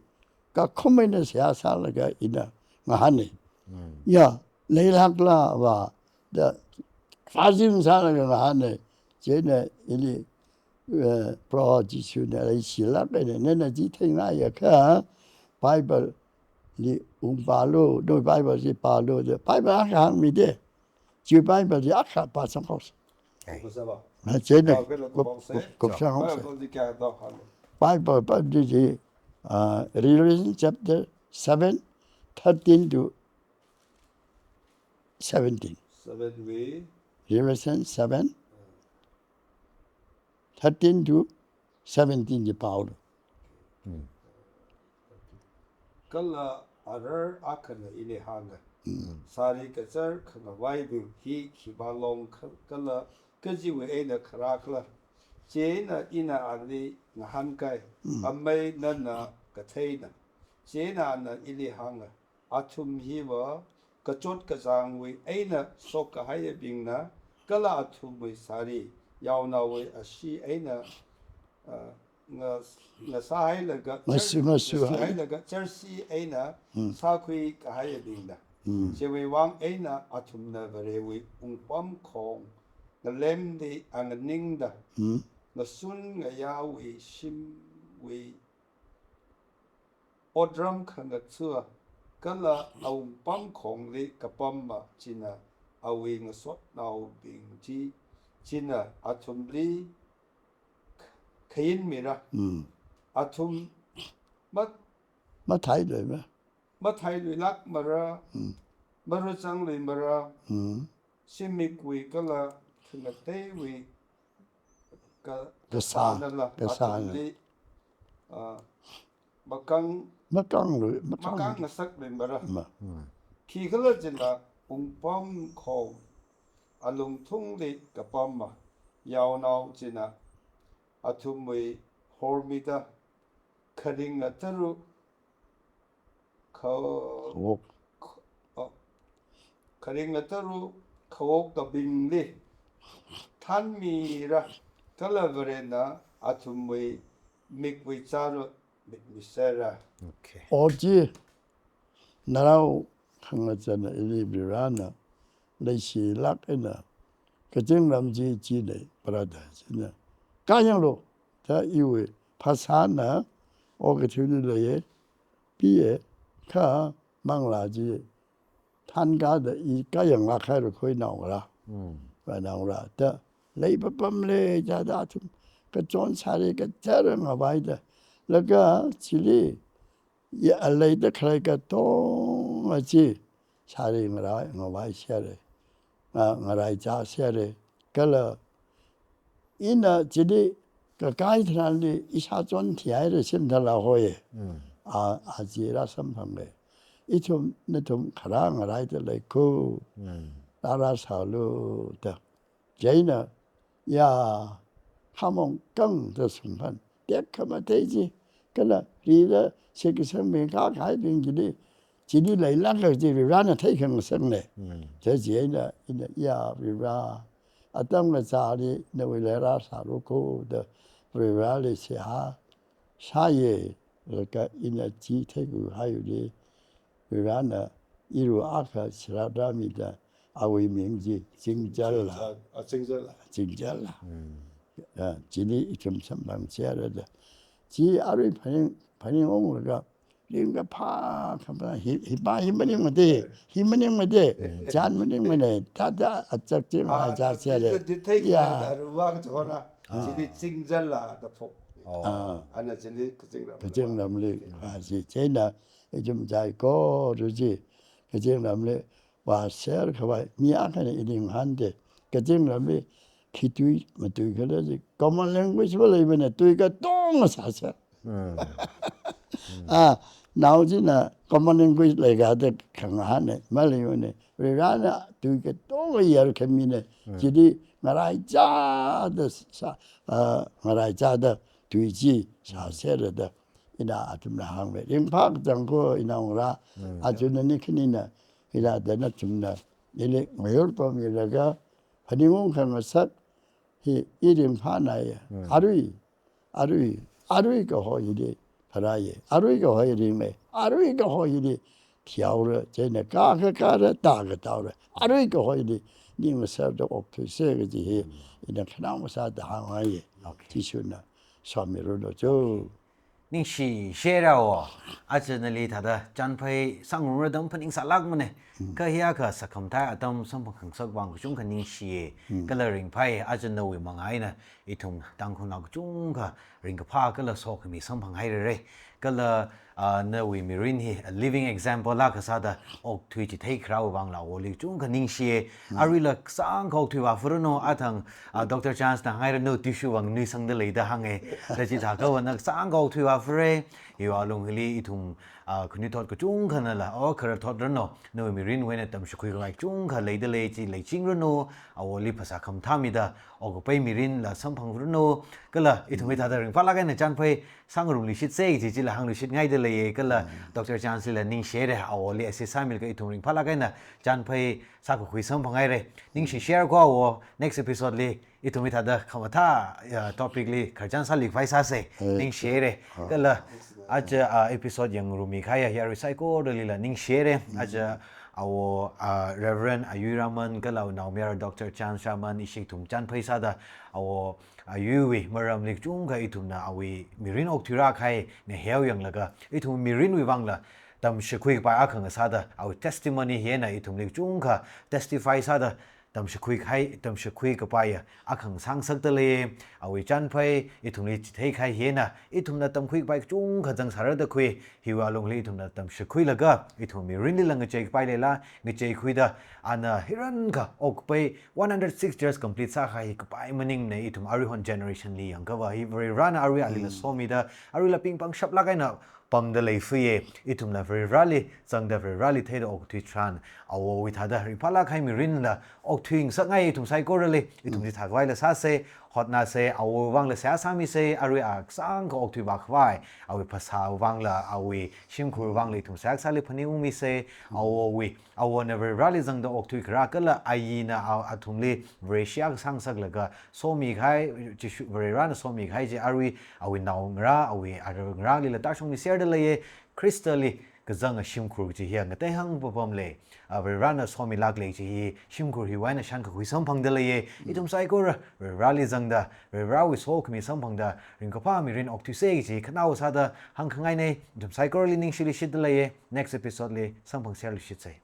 kakhum eina seihā sālaga ina ngahāna. Mm. Ya, leilākla va, da, fazing sālaga ngahāna. Chieina ili, eh, Proho Jishuna leishilāk eina, nana chi theingaiakha, Bible li ungpālu, no Bible chi pālu, da, Bible akha hāngmida. Chiwui Bible chi akha pāsanghaosa. Ai. Kusa ba. Na, chieina Ba, kala kup, kup, se. Kup, kupsanghaosa. Bible chi kayā tao hāng. Bible, Bible chi, ah, Revelation chapter seven, thirteen to seventeen. Seven wui. Revelation seven, thirteen to seventeen chi pāhaolu. Mm. Kala arar akhana ili hānga. Mm. Sāri kachar khangavaibing hi khipā long kha-, kala kajiwui eina kharā khala. Chieina ina ali ngahānkai, Mm. Amei nana katheina. Chieina ana ili hānga, athum hiva kachot kachāngwui eina shokkahaiyabingna, kala athumwui sāri yaonaowui ashee eina, ah, nga-, ngasāhailaga, Ngasu-, char-, ngasu hai. ngasāhailaga charshi eina Hmm. sākhuikahaiyabingna. Hmm. Chiwui vang eina athumna Varewui wungpamkhong ngalemli anganingda, Hmm. mashun ngayāwui shimwui otram khangatha, kala awungpamkhongli kapama china awui ngasotnaobing chi, china athumli khayin mira. Mm. Athum mat- Mathailuima. Mathailuilākmara. Mm. Marachangluimara. Mm. Shimikwui kala khangateiwui ka- Kasā, kasānala kasāna. Athumli, ah, makang- Makanglu, makang- makangngasakluimara. Ma. Khikhala china wungpamkhong alungthungli kapama yaonao china athumwui hormida kharinga tara kha- Khawok. Kha-, oh, kharinga tara khawokkabingli thanmira, kala Varena athumwui mikwui chara mitmisera. Okay. Ochi, narao khangachana ili Varena leishilāk eina kazingram chi, chi lei, brother china. Kayanglu, ta iwui phasāna, okathuili leiye, piye, kha manglā chi thankada i kayanglāk haira khuinaongarā. Mm. Khuinaongarā ta lei papam lei chida athum kachon sāri kachara ngavaida. Laga chili ya aleida khalei katonga chi sāri ngarai, ngavaisera. Nga-, ngaraichāsera. Kala ina chili kakai tharanli ishāchon thihaira shimthala hoi. Mm. A, aja rāsamphanga. Ithum nathum kharā ngaraida leikho. Mm. Rārāsālu da. Chieina, ya, khamong kangda sungphan, tekkhamathei chi, kala rida shekasang mingkha kahaibing chili, chili leilāka chi Varena theikhangasakna. Mm. Chieina, ina, ya, Vare, atam kachāli nawui leira sālu kho da Vareli seihā sāya, laga ina chi theikhuihaiwuili, Varena iru akha sirāda mida, awui ming chi Chingchal la. Chingchal, ah, Chingchal la. Chingchal la. Mm. Ah, chili ithum samphangserada. Chi arui phaning, phaning unglaga, ringkaphā kaphā, hi, hi pa hi maningmade, hi maningmade, mm, chān maningmane, ta ta achak ching, ah, hai chāsera. Chi, chi, chi, chi, ya. Da ruwa kachona. Ah. Chili Chingchal la da phok. Oh. Ah. Ana chili kazingramli. Kazingramli. Ah, chi, chieina, ithum chai kho, ru chi, kazingramli vāser khavai, mi akhana i ning hānda, kazingramli khi tui, matui khala chi, common language va leimana, tui katonga sāser. Mm. Ah, nao china common language leikada khangahāna, maleimana, Varena tui katonga yarkhamina, mm, chili ngaraichāda sā, ah, ngaraichāda tui chi sāserada, ina athumna hāngva. Ringphā kachang kho ina ungra, mm, achuna ni khanina, ina da nathumna, ili ngayur pammilaga, phaningung khangasak, hi i ringphānaya. Mm. Arui, arui, arui kaho hili pharāya. Arui kaho hi ringa. Arui kaho hili thihaora. Chieina ka ka kara, ta ka taora. Arui kaho hili ning masarda okthuisa kaji hi, mm, ina khanao masāda hāngngaiya. Okay. Jishuna somiranu cho. Ningshi shera wo. Aja nali thāda chānphai sāngarumra da phaningsālākmana. Mm. Kha hiyākha sākhamathā atam samphang khangasak vang kachungkha ningshiya. Mm. Kala ringphāya, aja nawui manga eina ithum Tangkhulnao kachungkha ringkaphā kala sokhami samphanghairara. Kala, ah, nawui mirin hi a living example akha sāda okthui chithei kharāwui vangla Awoli kachungkha ningshiya. Mm. Aruila kasāngkha okthui vāpharanu, athang, ah, Doctor Chance na hāngngaira, nawui tissue vang nuisangda lei da hānga. Da chithākha va na kasāngkha okthui vāphara. Hiwui alung hili ithum, ah, khanuithot kachungkhanala, o, khararthotranu, nawui mirinwui eina tamshikhui khavai kachungkha leida lei, chi leichingranu, Awoli phasā khamathā mida, okapai mirinla samphangranu, kala ithum hithāda ringphālāk eina chānphai sāngarumluishitsa kaji chila hāngluishitngaida leiya, kala, mm, Doctor Chance lila ningshira, Awoli assist sāmilaga ithum ringphālāk eina chānphai sākakhui samphanghaira. Ningshi shera kho wo, next episode li ithum hithāda khamathā, ya, topic li khararchan sālikhavai sāsa. Eh. Ningshira. Ah. Kala, aja, ah, episode yangngarummikahai yarui saikoralila ningshira. Mm. Aja, awo, ah, Reverend Ayui Raman kala awui naomayara Doctor Chance Raman ishi ithum chānphai sāda, awo Ayuiwui maramli kachungkha ithumna awui mirin okthuirā kahai ngaheo yanglaga, ithum mirinwui vangla tamshikhui kapai akha ngasāda, awui testimony hi eina ithumli kachungkha testify sāda, tamshikhui kahai, tamshikhui kapaiya akha ngasāngasakda lei. Awui chānphai ithumli chithei kahai hi eina ithumna tamkhui kapai kachungkha zangsāra da khui. Hiwui alungli ithumna tamshikhuilaga, ithum mirinlila ngachei kapai leila, ngacheikhuida, ana hirankha okpai one hundred six years complete sākahai kapai maningmana. Ithum aruihon generation li yangkhavā hi Varivarana arui alila somida, aruila pingpangshap lāk eina pamda leifaya. Ithumla Varivarali zangda Varivarali theida okthui tharan, awowui thāda ringphālāk kahai mirinla okthuingasakngai ithum saikorali. Ithum chithākhavaila sāsa, hotnāsa, awowui vangla seihā sāmisa, arui akasāngkha okthuivā khavai, awui phasāwui vangla, awui shimkhurwui vangla ithum seihā kasāli phaningungmisa, awowui, awona Varivarali zangda okthui kharā kala ayina a-, athumli Vareshi akha sāngasaklaga somi kahai, Jishu Varivarana somi kahai chi arui awui naongarā, awui ara ngarālila tāshungmiserda leiya. Khristali kazanga shimkhur kaji hiya ngateihang papam lei. A, Varivarana somilāk lei kaji hi shimkhur hiwui eina shānkakhui samphangda leiya. Ithum saikora Varivarali zangda, Varivarawui sokhami samphangda, ringkaphā mirin okthuisa kaji khanao sāda hāngkhangaina. Ithum saikorali ningshili shitda leiya. Next episode li samphangserluishitsa.